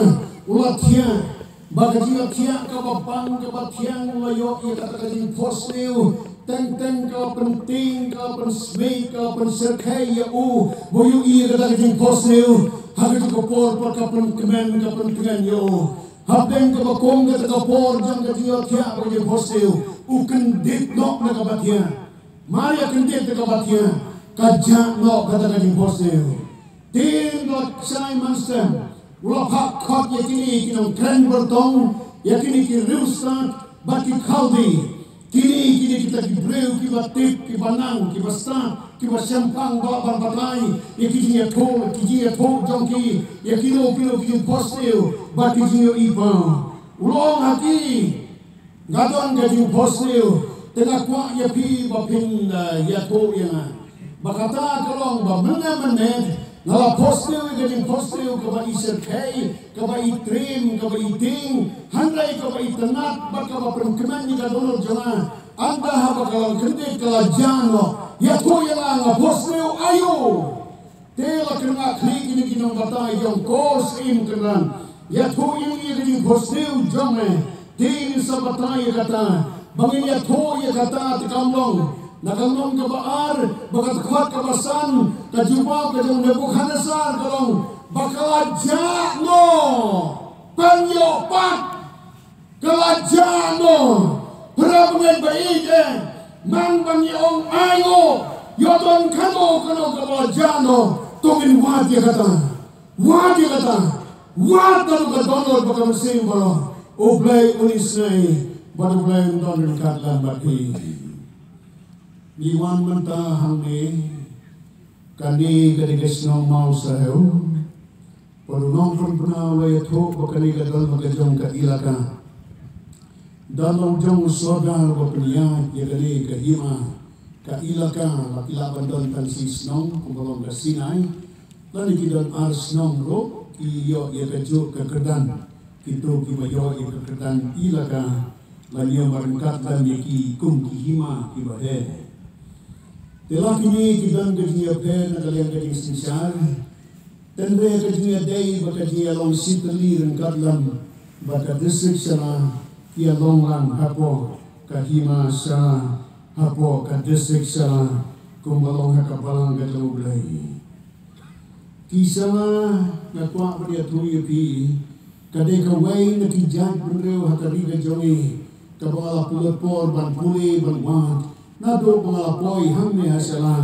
u la thiah. Ba ka jingïathiah kaba bang kaba thiang, u la ïoh ïa kata ka jingphohsniew. Teng teng ka pyntieng, ka pynsmit, ka pynshyrkhei ïa u ba u ïohi ïa kata ka jingphohsniew. Ha kata ka por pat ka pynkmen, ka pyntngen ïa u. Hapdeng kaba kum kata ka por jong ka jingïathiah bad ka jingphohsniew, u kyndit noh na kaba thiah. Mar ïa kyndit na kaba thiah, ka jah noh kata ka jingphohsniew. Te la shai mynstep, u la phah khot ïa kine ki nongkren byrtong, ïa kine ki riewstad bad ki Khaldi. Kine, kine kita ki briew kiba tip, kiba nang, kiba stad, kiba shemphang ba ban batai ïa ki jingïathuh, ki jingïathuh jong ki ïa kino kino ki jingphohsniew bad ki jingïohi paw. U la ong ha ki, nga don ka jingphohsniew, te nga kwah ïa phi ba phin, eh, ïathuh ïa nga. Ba kata ka long ba mynne mynne nga la phohsniew ïa ka jingphohsniew kaba i shyrkhei, kaba i triem, kaba i tieng, hynrei kaba itynnad bad kaba pynkmen ïa ka dohnud jong nga. Ynda haba ka la kyndit ka la jah noh, ïathuh ïa nga, nga phohsniew aïu? Te la kren khlieh kine ki nongbatai jong ko syiem kynran, ïathuh ïa ngi ïa ka jingphohsniew jong me. Te ngin sa batai ïa kata, ba ngin ïathuh ïa kata te kam long. Na ka lynnong kaba ar, bad ka dkhot kaba san, ka jubab ka jong u Nebukhadnessar ka long ba ka la jah noh. Pynïoh pat, ka la jah noh. Para bangeit ba ïeit, eh, man ban ïa ong aïu, ïa don kano kano kaba la jah noh, to ngin wad ïa kata. Wad ïa kata. Wad ïa ka dohnud bad ka mynsiem baroh. U Blei un isynei bad U Blei un don ryngkat lem bad phi. Ngi wan mynta hangne, kane ka dei ka shnong Mawsahew. Bad u nongpynbna u la ïathuh ba kane ka don ha ka jong ka ilaka. Don la u jong u sordar ba pynïaid ïa kane ka hima, ka ilaka, la ki lah ban don tang shi shnong kumba long ka Sinai. Lane ki don ar shnong ruh, ki ïoh ïa kajuh ka kyrdan. Kito kiba ïoh ïa ka kyrdan ilaka, la ïoh ban ryngkat lem ïa ki kum ki hima kiba heh. Te la kine ki don ka jingïapher na ka liang ka jingsynshar. Tynrai ka jingïadei bad ka jingïalong shitylli ryngkat lem bad ka district Shella, ki ïalong lang hapoh ka hima Shella, hapoh ka district Shella, kumba long ha ka balang ka jong U Blei. Ki Shella, nga kwah ban ïathuh ïa phi, ka dei kawei na ki jait bynriew ha ka ri ka jong ngi, kaba nga la pynlut por ban pule ban wad, naduh ba nga la poi hangne ha Shella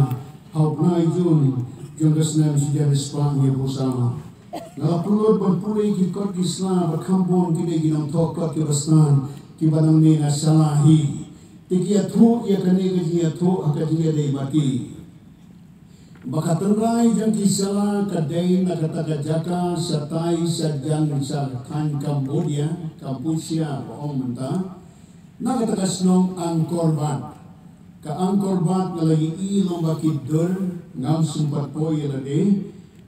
ha u bnai Jun jong ka snem shi hajar spah hynñiewphew saw. Nga la pynlut ban pule ki kot ki sla ba kham bun ki dei ki nongthoh kot kiba stad kiba nangne na Shella hi. Te ki ïathuh ïa kane ka jingïathuh ha ka jingïadei bad ki. Ba ka tynrai jong ki Shella ka dei na kata ka jaka shatai shajan sha thaiñ Cambodia, Kampuchea ba ong mynta. Na kata ka shnong Angkor Wat. Ka Angkor Wat nga la ïohi long ba ki dur, ngam sngewthuh pat poi ïa lade.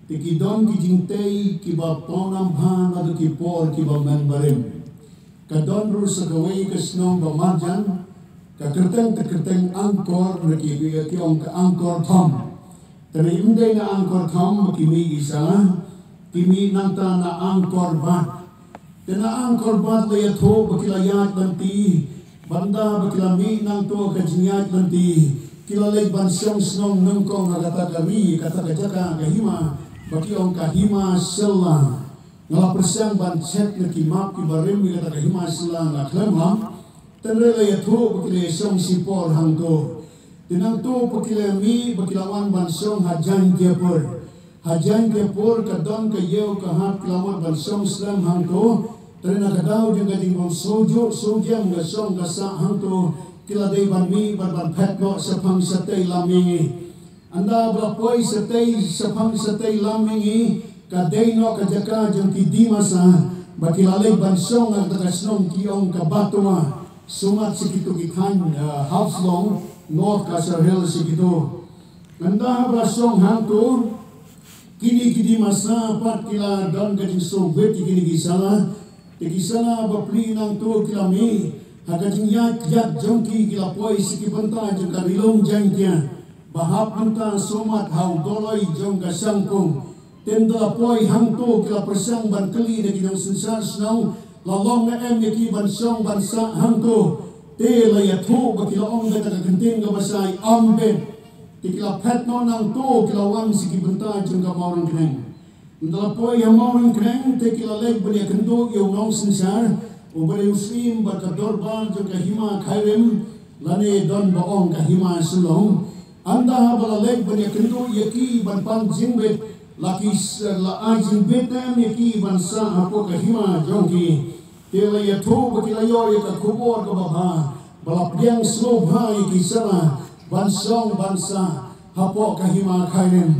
Te ki don ki jingtei kiba pawnam bha naduh ki por kiba mynbarim. Ka don ruh sa kawei ka shnong ba marjan, ka kyrteng te kyrteng Angkor, na ki, ki, ki ong ka Angkor Thom. Te na ym dei na Angkor Thom ba ki mih ki Shella, ki mih nangta na Angkor Wat. Te na Angkor Wat la ïathuh ba ki la ïaid lynti, bad ynda ba ki la mih nangta ka jingïaid lynti, Ki la leit ban shong shnong nyngkong ha kata ka ri, kata ka jaka, ka hima ba ki ong ka Hima Shella. Nga la pyrshang ban check na ki map kiba rim ïa kata ka Hima Shella, nga khlem lam. Tang re la ïathuh ba ki la shong shipor hangto. Te nangto ba ki la mih, ba ki la wan ban shong ha Jaintiapur. Ha Jaintiapur ka don ka ïew ka hap, ki la mut ban shong slem hangto. Te na ka daw jong ka jingbym sngewjuh sngewjem ka shong ka sah hangto, ki la dei ban mih bad ban phet noh shaphang shatei lam mihngi. Ynda ba la poi shatei, shaphang shatei lam mihngi, ka dei noh ka jaka jong ki Dimasa ba ki la leit ban shong ha kata ka shnong ki ong ka Batwa, sumar sha kito ki thaiñ, eh, Haflong, North Cachar Hills sha kito. Ynda ba la shong hangto, kine ki Dimasa pat ki la don ka jingsngewbit ïa kine ki sala. Te ki sala bapli nangto ki la mih, ha ka jingïaid ïaid jong ki, ki la poi sha ki bynta jong ka Ri Lum Jaiñtia ba hap mynta sumar ha u doloi jong ka Shangpung. Te ynda la poi hangto ki la pyrshang ban kylli da ki nongsynshar shnong, la long ne em ïa ki ban shong ban sah hangto. Te la ïathuh ba ki la ong da ka kyntien kaba shai, ym bit. Te ki la phet noh nangto, ki la wan sha ki bynta jong ka Mawryngkneng. Ynda la poi ha Mawryngkneng te ki la leit ban ïakynduh ïa u nongsynshar uba dei u syiem bad ka dorbar jong ka Hima Khyrim, lane don ba ong ka Hima Shillong. Ynda ba la leit ban ïakynduh ïa ki ban pan jingbit, la ki s-, la ai jingbit ne em ïa ki ban sah hapoh ka hima jong ki. Te la ïathuh ba ki la ïoh ïa ka khubor kaba bha, ba la pdiang sngewbha ïa ki sala ban shong ban sah hapoh ka Hima Khyrim.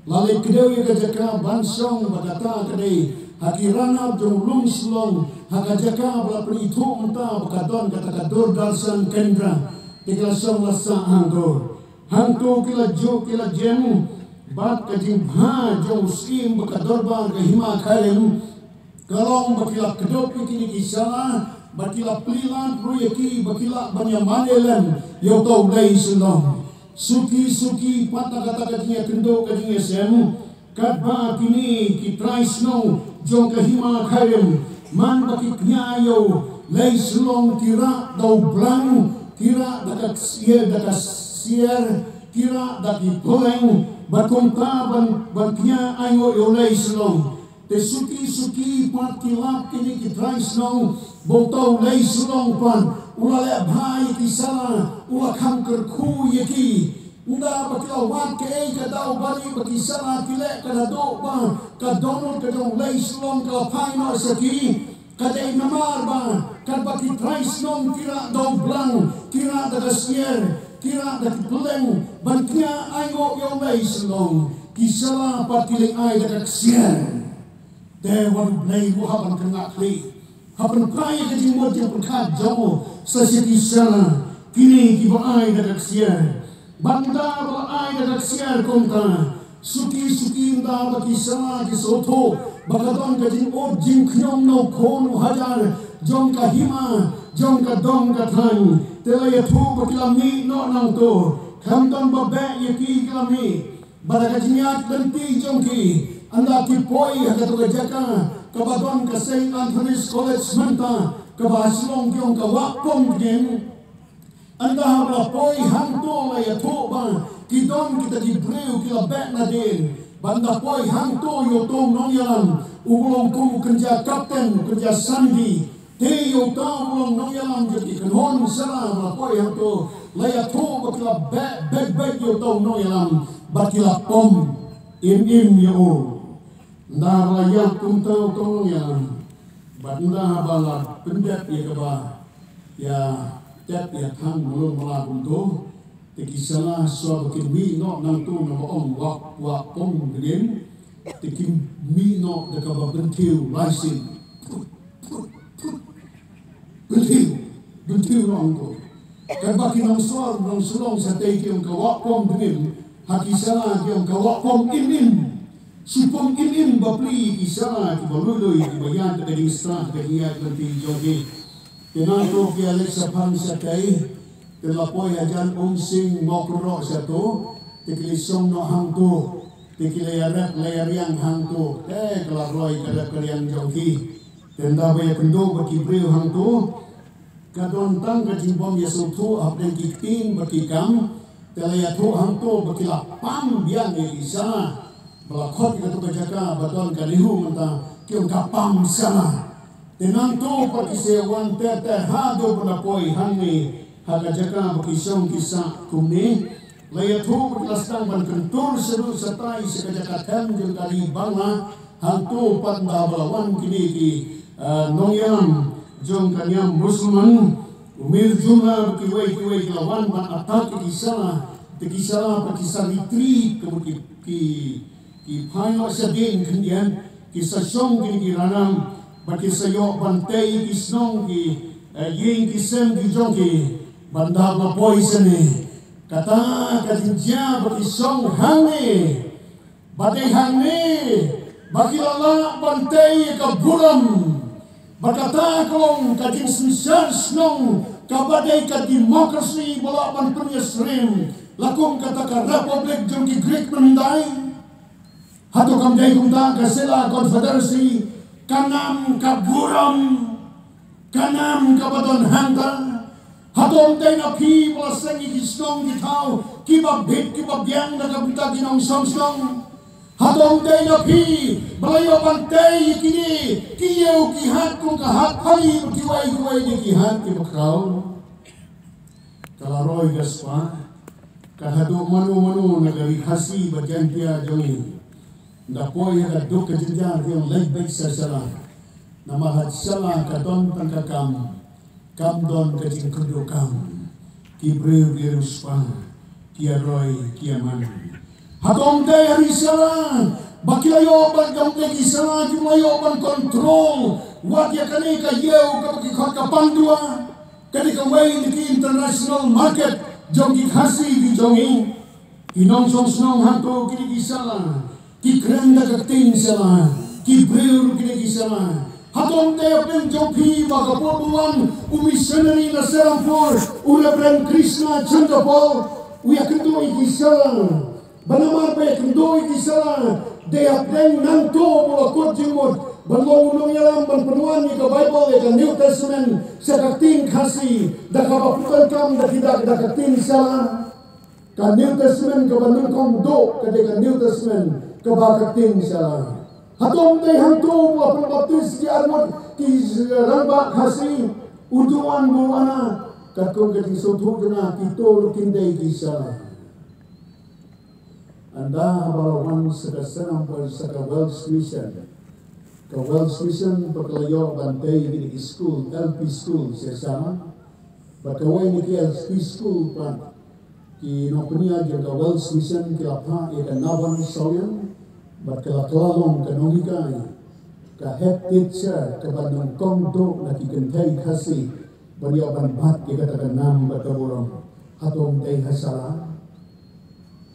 La leit kdew ïa ka jaka ban shong ba kata ka dei ha ki ranab jong u Lum Shillong, ha ka jaka ba la pynithuh mynta ba ka don kata ka Doordarshan Kendra. Te ki la shong la sah hangto. Hangto ki la juh ki la jem bad ka jingbha jong u syiem bad ka dorbar ka Hima Khyrim. Ka long ba ki la kdup ïa kine ki sala, ba ki la plie lad ruh ïa ki, ba ki lah ban ïa mane lem ïa uto u Lei Shillong. Suki suki pat na kata ka jingïakynduh ka jingïasem, katba kine ki trai shnong jong ka Hima Khyrim, man ba ki kñia ïa u Lei Shillong, ki rah da u blang, ki rah da ka ksiar, da ka siar, ki rah da ki pylleng, bad kumta ban, ban kñia ainguh ïa u Lei Shillong. Te suki suki pat ki lap kine ki trai shnong ba uto u Lei Shillong pat u la leh bha ïa ki sala, u la kham kyrkhu ïa ki. Ynda ba ki la wad kaei ka daw ba ri ba ki sala ki leh, ka naduh ba ka dohnud ka jong u Lei Shillong ka la phai noh sha ki, ka dei namar ba katba ki trai shnong ki rah da u blang, ki rah da ka siar, ki rah da ki pylleng ban kñia ainguh ïa u Lei Shillong, ki sala pat ki leit ai da ka ksiar. Te wat U Blei u hap ban kynngah khlieh, hap ban pynpaw ïa ka jingmut jingpyrkhat jong u sha ki sala kine kiba ai da ka ksiar. Bad ynda ba la ai da ka ksiar kumta, suki suki ynda ba ki sala ki sngewthuh ba ka don ka jingud jingkhñium na u khun u hajar jong ka hima, jong ka dong ka thaiñ, te la ïathuh ba ki la mih noh nangto. Khlem don ba beh ïa ki, ki la mih. Bad ha ka jingïaid lynti jong ki, ynda ki poi ha kato ka jaka kaba don ka Saint Anthony's College mynta, kaba ha Shillong ki ong ka Wah Pumdngin. Ynda ba la poi hangto la ïathuh ba ki don kita ki briew ki la beh nadien. Bad ynda poi hangto ïa uto u nongïalam uba long kum u kynja kapten, u kynja sandi, te ïa uta uba long nongïalam jong ki kynhun sala ba la poi hangto la ïathuh ba ki la beh beit beit ïa uta u nongïalam bad ki la pom im im ïa u. Ynda ba la ïap kumta uta u nongïalam bad ynda ba la pyndep ïa kaba ïa tep ïa thang mlung mala kumto, te ki sala shuwa ba kin mih noh nangto na ba ong Wah, Wah Pumdngin, te kin mih noh da kaba bynthiew lai sien. Bynthiew, bynthiew nangto. Katba ki nongsor nongshillong shatei ki ong ka Wah Pumdngin, ha ki sala ki ong ka Wah Pum Im Im. Shu pom im im bapli ki sala kiba lui lui kiba ïaid da ka jingstad ka jingïaid lynti jong ki. Te nangto ki ïaleit shaphang shatei, te la poi hajan Umsning Mawkynroh shato, te ki la shong noh hangto, te ki la ïarep la ïariang hangto, te ka la roi ka rep ka riang jong ki. Te ynda ba ïakynduh bad ki briew hangto, ka don tang ka jingbym ïasngewthuh hapdeng ki ktien bad ki kam. Te la ïathuh hangto ba ki la pam biang ïa ki shala. Ba la khot ïa kato ka jaka ba don ka NEHU mynta ki ong ka pam shala. Te nangto pat ki sa wan ter ter haduh ba la poi hangne ha ka jaka ba ki shong ki sah kumne. La ïathuh ba ki la sdang ban kyntur shaduh shatai sha ka jaka them jong ka ri Bangla. Hangto pat ynda ba la wan kine ki, eh, nongïalam jong ka niam Musliman, u Mir Jumla bad kiwei kiwei ki la wan ban attack ïa ki shala, te ki shala pat ki sa retreat, ka mut ki, ki, ki phai noh shadien khyndiat, ki sa shong kine ki ranam, bad ki sa ïoh ban tei ïa ki shnong ki, eh, ïing ki sem ki jong ki, bad ynda ba la poi shane. Kata ka jingjia ba ki shong hangne. Ba dei hangne ba ki la lah ban tei ïa ka burom. Bad kata ka long ka jingsynshar shnong kaba dei ka democracy ba lah ban pynïasyriem la kum kata ka republic jong ki Greek mynhyndai. Hato kam dei kumta ka sila confederacy, ka nam ka burom, ka nam kaba don hangta? Hato ym dei na phi ba la seng ïa ki shnong ki thaw kiba bit kiba biang na ka bynta ki nongshong shnong? Hato ym dei na phi ba la ïoh ban tei ïa kine ki ïew ki hat kum ka hat phali bad kiwei kiwei de ki hat kiba khraw? Ka la roi ka spah, ka haduh mano mano na ka ri Khasi bad Jaiñtia jong ngi, da poi ha ka duk ka jynjar ki ong leit beit sha shala. Namar ha shala ka don tang ka kam, kam don ka jingkyrduh kam. Ki briew ki riewspah, ki ïa roi ki ïa man. Hato ym dei ha ri shala ba ki la ïoh ban, ym dei ki shala kiba la ïoh ban control wat ïa kane ka ïew kaba ki khot ka Pandua? Ka dei kawei na ki international market jong ki Khasi ki jong ngi. Ki nongshong shnong hato ki dei ki shala, ki kren da ka ktien shala, ki briew ki dei ki shala. Hato ym dei hapdeng jong phi ba ka por ba wan u missionary na Serampore, u Reverend Krishna Chandra Paul, u ïakynduh ïa ki shala? Ba namar ba ïakynduh ïa ki shala, dei hapdeng nangto ba la kut jingmut ban long u nongïalam ban pynwan ïa ka Baibl, ïa ka New Testament sha ka ktien Khasi, da kaba pyndonkam da ki dak da ka ktien shala. Ka New Testament kaba nyngkong duh ka dei ka New Testament kaba ka ktien shala. Hato ym dei hangto ba la pynbaptis ki arngut ki rangbah Khasi, u Duan bad u Ana? Katkum ka jingsngewthuh jong nga, kito ruh kin dei ki shala. Ynda haba la wan sa ka Serampore, sa ka Welsh Mission. Ka Welsh Mission pat ka la ïoh ban tei ïa kine ki skul, L P school sha sha. Bad kawei na ki L P school pat, ki nongpynïaid jong ka Welsh Mission ki la phah ïa ka Navan Sawian, bad ka la kylla long ka nonghikai, ka head teacher kaba nyngkong duh na ki kynthei Khasi ban ïoh ban bat ïa kata ka nam bad ka burom. Hato ym dei ha shala?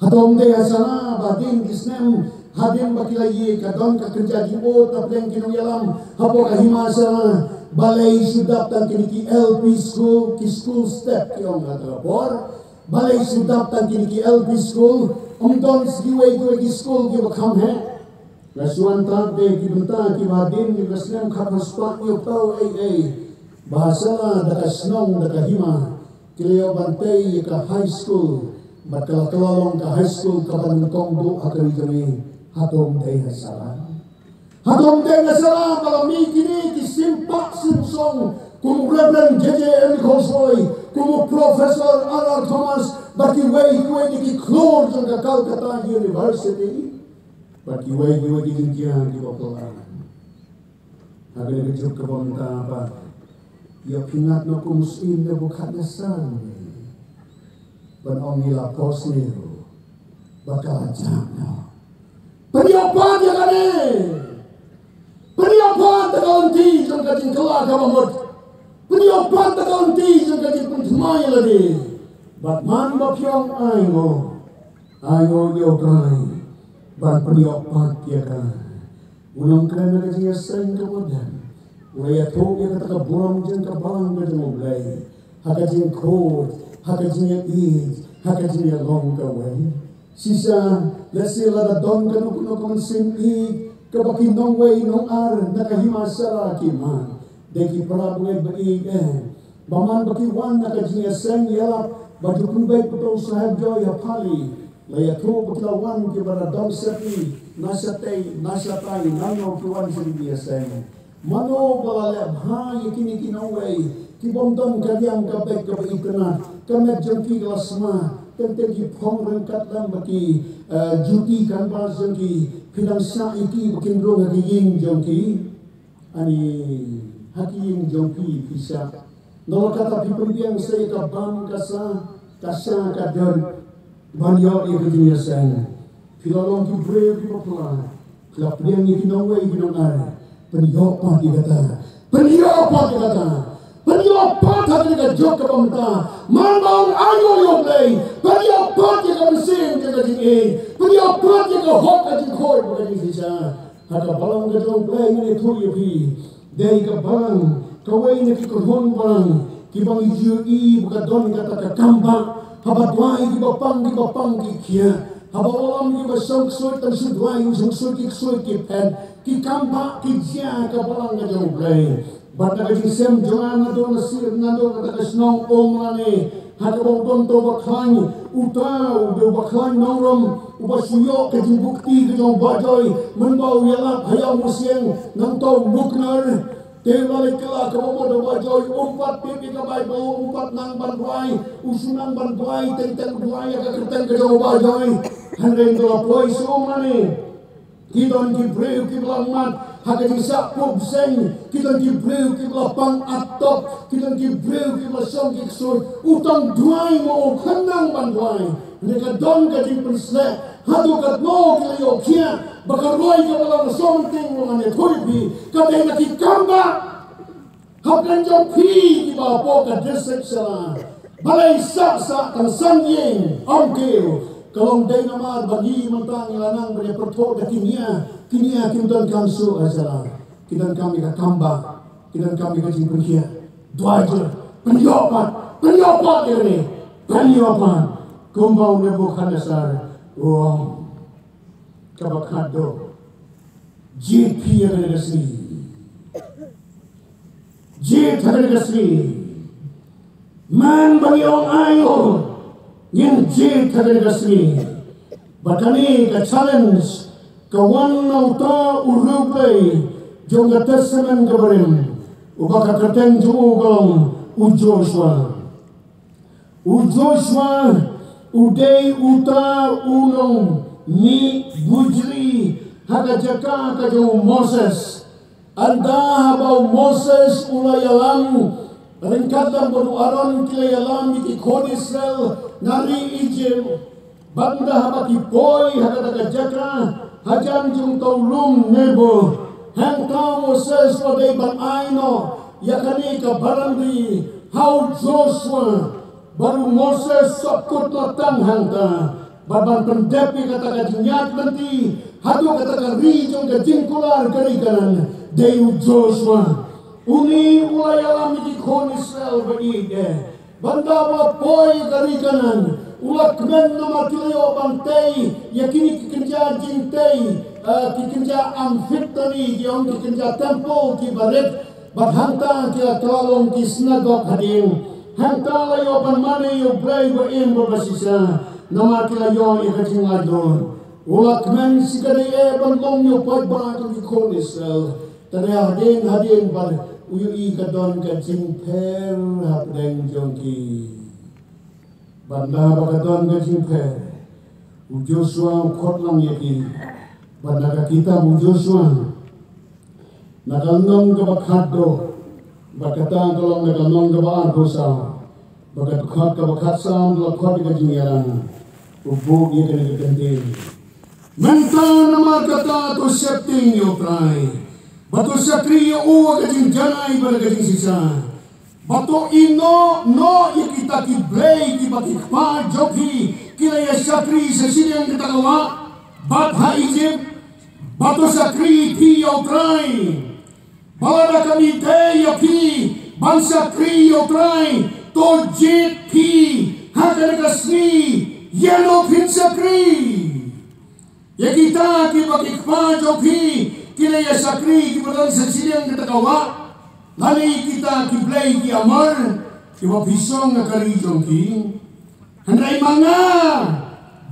Hato ym dei ha shala ba hadien ki snem, hadien ba ki la ïeh, ka don ka kynja jingud na pdeng ki nongïalam hapoh ka hima shala? Balei shu dap tang kine ki L P school, ki school step ki ong ha kata ka por? Balei shu dap tang kine ki L P school? Ym don sa kiwei kiwei ki school kiba kham heh? Nga shu wan tad de ki bynta kiba hadien ki, ka snem khatphra spah hynñiewphew ei ei, ba ha shala da ka shnong da ka hima ki la ïoh ban tei ïa ka high school, bad ka la kylla long ka high school kaba nyngkong duh ha ka ri jong ngi. Hato ym dei ha shala? Hato ym dei ha shala ba la mih kine ki sim pah sim song kum u Reverend J J M Khosoi, kum u Professor R R Thomas, bad kiwei kiwei de ki khlur jong ka Calcutta University, bad kiwei kiwei ki jingkit kiba pynlong? Ha kane ka juk kaba mynta pat, ïa pynïaid noh kum u Syiem Nebukhadnessar, ban ong ngi la pos ne ruh, ba ka la jam noh. Pynïoh pat ïa kane. Pynïoh pat da ka lynti jong ka jingkylla kaba mut. Pynïoh pat da ka lynti jong ka jingpynthymmai ïa lade. Bad man ba phi ong ainguh, ainguh ïa U Trai ban pynïoh pat ïa ka. U nongkren na ka jingïaseng kaba dang, u la ïathuh ïa kata ka burom jong ka balang ka jong U Blei ha ka jingkhuid, ha ka jingïaieit, ha ka jingïalong kawei. Shisha, lehse lada don kano kano ka mynsiem ïeit kaba ki nongwei nongar na ka hima shala ki mad, dei ki para bangeit ba ïeit eh, ba man ba ki wan na ka jingïaseng ïalap Ba ju pynbeit pynto sahep joi ha pali, la ïathuh ba ki la wan kiba la dom syrti na shatei na shatai, nangno ki wan sha ki ïaseng. Mano ba la leh bha ïa kine ki nongwei ki bym don ka riang ka beit kaba itynnad, ka met jong ki ka la sma, teng teng ki phong ryngkat lem bad ki, eh, juti canvas jong ki, phi dang shah ïa ki ba kin rung ha ki ïing jong ki. Ani, ha ki ïing jong phi phi shah. Nalor kata phi pynbiang sa ïa ka bam ka sa, ka sa ka don ban ïoh ïa ka jingïaseng. Phi la long ki briew kiba pla. Phi la pdiang ïa ki nongwei ki nongai. Pynïoh pat ïa kata. Pynïoh pat ïa kata. Pynïoh pat ha kane ka juk kaba mynta. Man ba ong aïu ïa U Blei. Pynïoh pat ïa ka mynsiem jong ka jingïeit. Pynïoh pat ïa ka hok, ka jingkhuid bad ka jingshisha. Ha ka balang ka jong U Blei ngan ïathuh ïa phi. Dei ka balang, kawei na ki kynhun balang kiba ngi ju ïohi ba ka don kata ka kambah. Haba duwai kiba pang, kiba pang ki khiah. Haba wallam kiba shong ksuid, tang shu duwai, shong ksuid ki ksuid ki phet. Ki kambah ki jia ha ka balang ka jong U Blei. Bad na ka jingshem jong nga, naduh na sir, naduh kata ka shnong Umrani, ha kaba u don uta u bakhlaiñ, uta u dei u bakhlaiñ nongrum uba shu ïoh ka jingbukti ka jong u Bah Joy, mynba u ïalap ha ïew musiang na uta u Muknar. Te u la leit kylla kaba mut da u Bah Joy, um pat tip ïa ka Baibl, um pat nang ban duwai, u shu nang ban duwai teng teng, duwai ïa ka kyrteng ka jong u Bah Joy. Hynrei hynda la poi sha Umrani, ki don ki briew kiba la mat ha ka jingshah puh bseiñ, ki don ki briew kiba la pang at top, ki don ki briew kiba la shong ki ksuid. U tang duwai mo, u khlem nang ban duwai. Hynrei ka don ka jingpynsleh, haduh katno ki la ïoh khiah ba ka roi kaba la shong, teng long, ngan ïathuh ïa phi, ka dei na ki kambah. Hapdeng jong phi kiba hapoh ka district sha la, balei sah sah tang san ïing, ym kiew? Ka long dei namar ba ngi mynta ngi la nang ban ïa pyrthuh da ki nia, ki nia kim donkam shuh ha sha la, ki donkam ïa ka kambah, ki donkam ïa ka jingpynkhiah. Duwai jur, pynïoh pat, pynïoh pat ïa kane, pynïoh pat. Kumba u Nebukhadnessar u ong, kaba khatduh, jied phi ha kane ka sngi. Jied ha kane ka sngi. Man ba ngi ong aïu, ngin jied ha kane ka sngi. Bad kane ka challenge ka wan na uta u riewblei jong ka Testament kaba rim, uba ka kyrteng jong u ka long u Joshua. U Joshua u dei uta u nongmih bujli ha ka jaka ka jong u Moses. Ynda haba u Moses u la ïalam, ryngkat lem bad u Aaron ki la ïalam ïa ki khun Israel na ri Egypt. Bad ynda haba ki poi ha kata ka jaka hajan jong uta u lum Nebo, hangta u Moses u la dei ban ai noh ïa kane ka balang ri ha u Joshua. Bad u Moses u sopkut noh tang hangta bad ban pyndep ïa kata ka jingïaid lynti haduh kata ka ri jong ka jingkular, ka ri Kanaan, dei u Joshua. Une u la ïalam ïa ki khun Israel ba ïeit eh. Bad ynda ba la poi ka ri Kanaan, u la kmen namar ki la ïoh ban tei ïa kine ki kynja jingtei, eh, ki kynja amphitheater, ki ong ki kynja temple kiba rit. Bad hangta ki la kylla long ki synagog hadien. Hangta la ïoh ban mane ïa U Blei ba im bad ba shisha, namar ki la ïoh ïa ka jinglaitluid. U la kmen shi katta eh ban long ïa u paidbah jong ki khun Israel. Te hadien hadien bad u ïohi ka don ka jingpher hapdeng jong ki. Bad ynda ba ka don ka jingpher, u Joshua u khot lang ïa ki. Bad na ka kitab u Joshua, na ka lynnong kaba khatduh, bad kata ka long na ka lynnong kaba arphew saw, bad ka dkhot kaba khatsaw, la khot ïa ka jingïalang. U buh ïa kane ka kyntien: Mynta namar kata to sheptieng ïa U Trai, bad to shakri ïa u ha ka jingjanai bad ha ka jingshisha. Bad to ïehnoh noh ïa kita ki blei kiba ki kpa jong phi ki la ïa shakri sha shiliang kata ka wah bad ha Ijipt. Bad to shakri phi ïa U Trai. Bad lada ka mih dei ïa phi ban shakri ïa U Trai, to jied phi ha kane ka sngi ïa uno phin shakri. Ïa kita kiba ki kpa jong phi ki la ïa shakri kiba don sha shiliang kata ka wah, lane ïa kita ki blei ki Amor kiba phi shong ha ka ri jong ki. Hynrei ma nga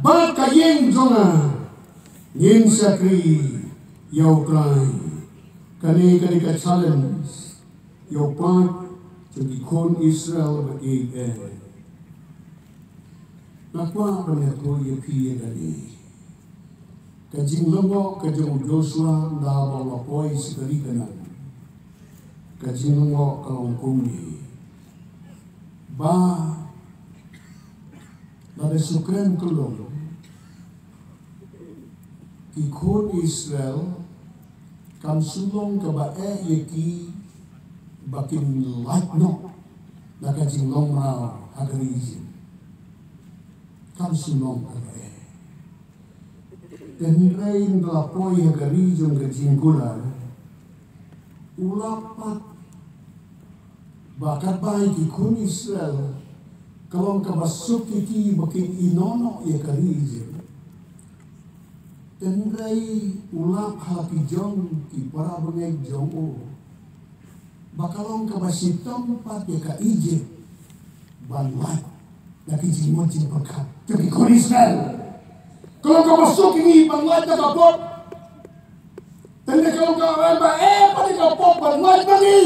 bad ka ïing jong nga, ngin shakri ïa U Trai. Kane ka dei ka challenge ïa u paid jong ki khun Israel ba ïeit eh. Nga kwah ban ïathuh ïa phi ïa kane. Ka jinglyngngoh ka jong u Joshua ynda ba u la poi sha ka ri Kanaan. Ka jinglyngngoh ka long kumne. Ba lada shu kren kyllum, ki khun Israel kam shu long kaba eh ïa ki ba kin lait noh na ka jinglong mraw ha ka ri Ijipt. Kam shu long kaba eh. Te hynrei ynda la poi ha ka ri jong ka jingkular, u la pat ba katba ïa ki khun Israel ka long kaba suk ïa ki ba kin ïehnoh noh ïa ka ri Ijipt. Te hynrei u lap ha la ki jong ki para bangeit jong u ba ka long kaba shitom pat ïa ka Ijipt ban lait na ki jingmut jingpyrkhat jong ki khun Israel. Ka long kaba suk ïa ngi ban lait na ka pop. Te hynrei ka long kaba eh pat ïa ka pop ban lait na ngi.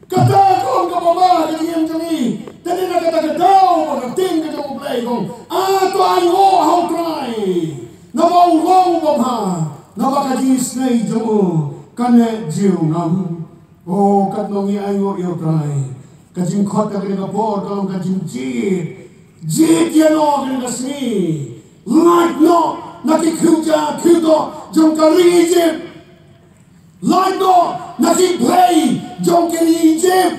Kata ka long kaba ma ha ka jingim jong ngi. Te hynrei na kata ka daw ba ka ktien ka jong U Blei ka ong, a to ainguh ha U Trai, naba u long uba bha, naba ka jingisynei jong u kan neh jingngam. O, katno ngi ainguh ïa U Trai. Ka jingkhot ha kane ka por ka long ka jingjied. Jied ïano ha kane ka sngi. Lait noh na ki khiew ja khiew toh jong ka ri Ijipt. Lait noh na ki blei jong ka ri Ijipt.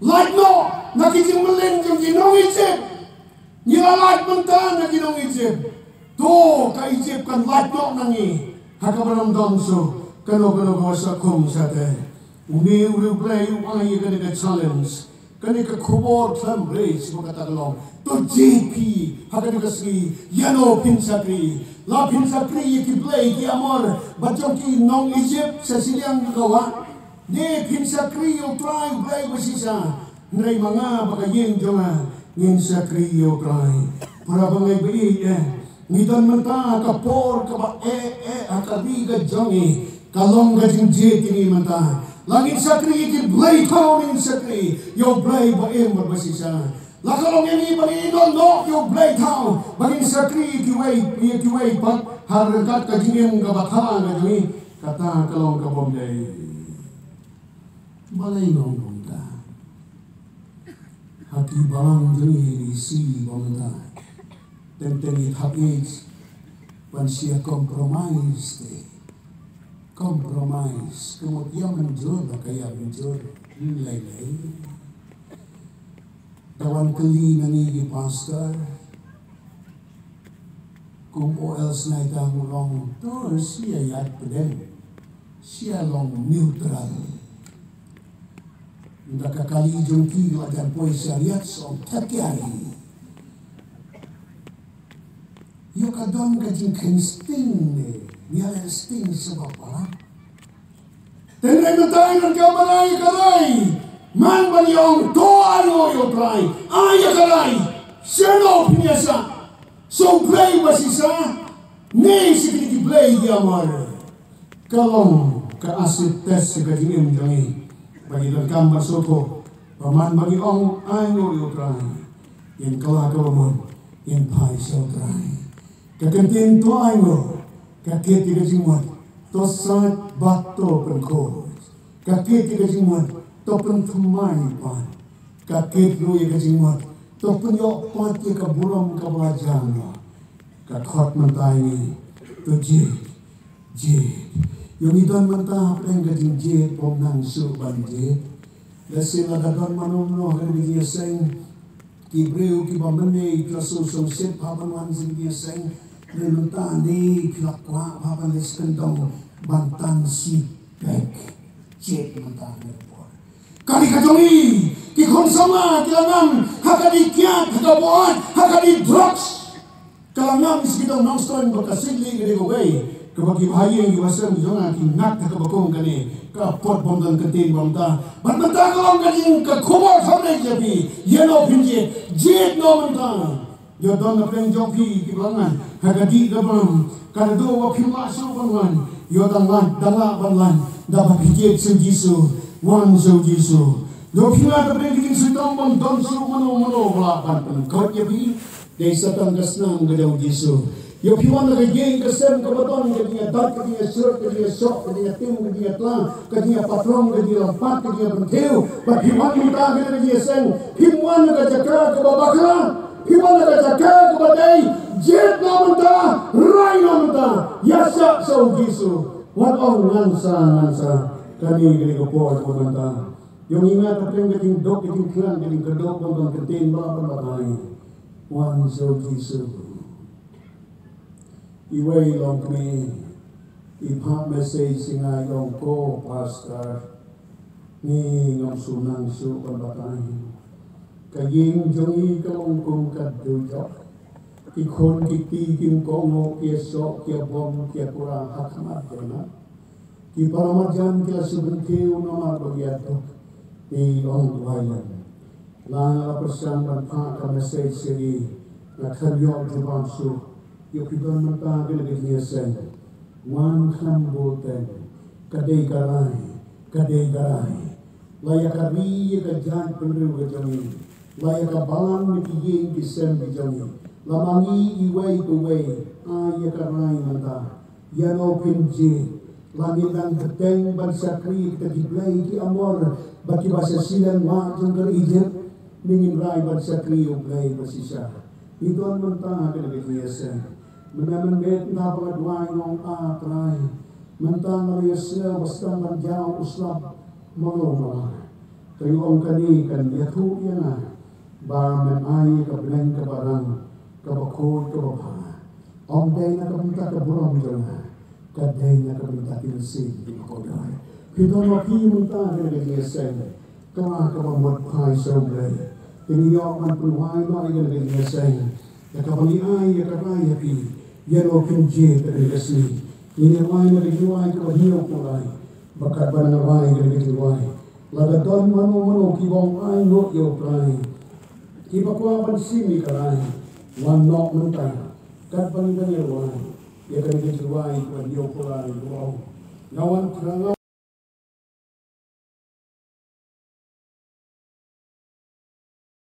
Lait noh na ki jingmlien jong ki nong Ijipt. Ngi la lait mynta na ki nong Ijipt. To ka Ijipt kan lait noh na ngi ha kaba ym don shuh kano kano kaba sah khum shatei. Une u riewblei u ai ïa kane ka challenge, kane ka khubor khlem rei shuh ba kata ka long. To jied phi ha kane ka sngi, ïano phin shakri. La phin shakri ïa ki blei ki Amor bad jong ki nong Ijipt sha shiliang ka wah, ne phin shakri ïa U Trai U Blei ba shisha. Hynrei ma nga bad ka ïing jong nga ngin shakri ïa U Trai. Para bangeit ba ïeit eh, ngi don mynta ha ka por kaba eh eh ha ka ri ka jong ngi. Ka long ka jingjied ïa ngi mynta. La ngin shakri ïa ki blei thaw, ngin shakri ïa U Blei ba im bad ba shisha. La ka long ïa ngi ba ngin ïehnoh ïa U Blei thaw ba ngin shakri ïa kiwei, ïa kiwei pat ha ryngkat ka jingim kaba thara ka jong ngi. Kata ka long ka bym dei. Balei nga ong kumta? Ha ki balang jong ngi, ngi sngewbha mynta. Teng teng ngi thap ïeit ban shu compromise te. Compromise ka mut ïa mynjur ba ka ïa mynjur. Lei lei. Te wan kylli na ngi ki pastor, kum u L. Snider u ong, to shu ïaid pdeng, shu long neutral. Ynda ka kali jong ki la jan poi sha riat, shu ong, thep ïa ngi. Ïoh ka don ka jingkheiñ sting ne, ïa la sting sha ba palat. Te hynrei mynta ngan kynmaw ïa ka rai. Man ban ïa ong to ainguh ïa U Trai, ai ïa ka rai. Shano phin ïa shah? Sha U Blei ba shisha, ne sha kine ki blei ki Amor? Ka long ka acid test sha ka jingim jong ngi. Ba ngi donkam ban sngewthuh ba man ba ngi ong ainguh ïa U Trai, ngin kylla kaba mut, ngin phai sha U Trai. Ka kyntien to ainguh ka kit ïa ka jingmut to sait bad to pynkhuid. Ka kit ïa ka jingmut to pynthymmai pat. Ka kit ruh ïa ka jingmut to pynïoh pat ïa ka burom kaba la jan noh. Ka khot mynta ïa ngi to jied, jied. Ïoh ngi don mynta hapdeng ka jingjied, bym nang shuh ban jied. Lehse lada don mano mano ha kane ka jingïaseng, ki briew kiba mynne ki la sngewsih shit bha ban wan sha ka jingïaseng. Hynrei mynta ne phi la kwah bha ban leit sha kyndong ban tan shi bek. Jied mynta ne por. Ka dei ka jong ngi ki khun samla ki la ngam ha ka dei kiad, ha ka buaid, ha ka dei drugs. Ka la ngam sha ki dong Nongstoiñ ba ka sitli ka dei kawei kaba ki bahaïing ki basem jong nga ki ngat ha kaba kum kane. Ka pot bym don ka ktien ba mynta. Bad mynta ka long ka jing ka khubor khamrieh ïa phi. Ïa no phin jied, jied no mynta. Ïoh don na pdeng jong phi kiba la ngan ha ka dih ka bam, ka naduh ba phim lah shuh ban wan. Ïoh dang lah, dang lah ban wan, da ba phi jied sha u Jisu, wan sha u Jisu. Ïoh phi ngat na pdeng ka jingshitom ban don shuh mano mano ba lah ban pynkut ïa phi. Dei Soitan ka snam ka jong u Jisu. Ïoh phi wan na ka ïing ka sem kaba don ka jingïadat, ka jingïasyrut, ka jingïashoh, ka jingïatim, ka jingïatla, ka jingïapathrong, ka jingïalympat, ka jingïapynthiew. Bad phi wan mynta ka jingïaseng, phi wan na ka jaka kaba bakla. Phi wan na ka jaka kaba dei, jied noh mynta, rai noh mynta, ïasyah sha u Jisu. Wat ong ngan sa, ngan sa. Kane ka dei ka por kaba mynta. Ïoh ngi ngat ha pdeng ka jingduk, ka jingkhlaiñ, ka jingkyrduh, bym don kyntien ba lah ban batai. Wan sha u Jisu. Iwei i longkmie i phah message ïa nga, i ong, ko pastor, ngi ngam shu nang shuh ban batai. Ka ïing jong ngi ka long kum ka dujok. Ki khun ki kti kim kohnguh, ki ïashoh, ki ïabom, ki ïakura ha khmat jong nga. Ki para marjan ki la shu pynthiew namar ba ki ïaduk. Te i ong, wai lem. Nga la pyrshang ban phah ka message sha ki, nga khlem ïoh jubab shuh. Ïoh phi don mynta kane ka jingïaseng. Wan khlem bud teng. Ka dei ka rai, ka dei ka rai. La ïa ka ri ïa ka jaitbynriew ka jong ngi. La ïa ka balang ne ki ïing ki sem ki jong ngi. La ma ngi iwei pa iwei, ai ïa ka rai mynta. Ïa no phin jied? La ngin dang bteng ban shakri kita ki blei ki Amor bad kiba sha shilynwan jong ka ri Ijipt? Ne ngin rai ban shakri ïa u Blei ba shisha? Ngi don mynta ha kane ka jingïaseng. Mynne mynmiet na ba nga duwai, nga ong, A Trai, mynta nga la ïasngew ba sdang ban jaw u slap mano mano. Te nga ong kane kan ïathuh ïa nga ba men ai ka bneng kaba rang, kaba khuid, kaba bha. Ym dei na ka bynta ka burom jong nga, ka dei na ka bynta ka mynsiem jong nga, ko Trai. Phi don ma phi mynta ha kane ka jingïaseng. Ka la kaba mut phai sha u Blei. Te ngi ïoh ban pynwai noh ïa kane ka jingïaseng. Ïa kaba ngi ai ïa ka rai ïa phi. Ïa no phin jied ha kane ka sngi. Ngin ïa wai na ka jingwai kaba hynñiew phew lai. Ba katba nga wai ïa kane ka jingwai, lada don mano mano kiba ong ai noh ïa u Trai, kiba kwah ban shim ïa ka rai, wan noh mynta. Katba ngi dang ïa wai ïa kane ka jingwai kaba hynñiew phew lai, kaba ong, nga wan thrang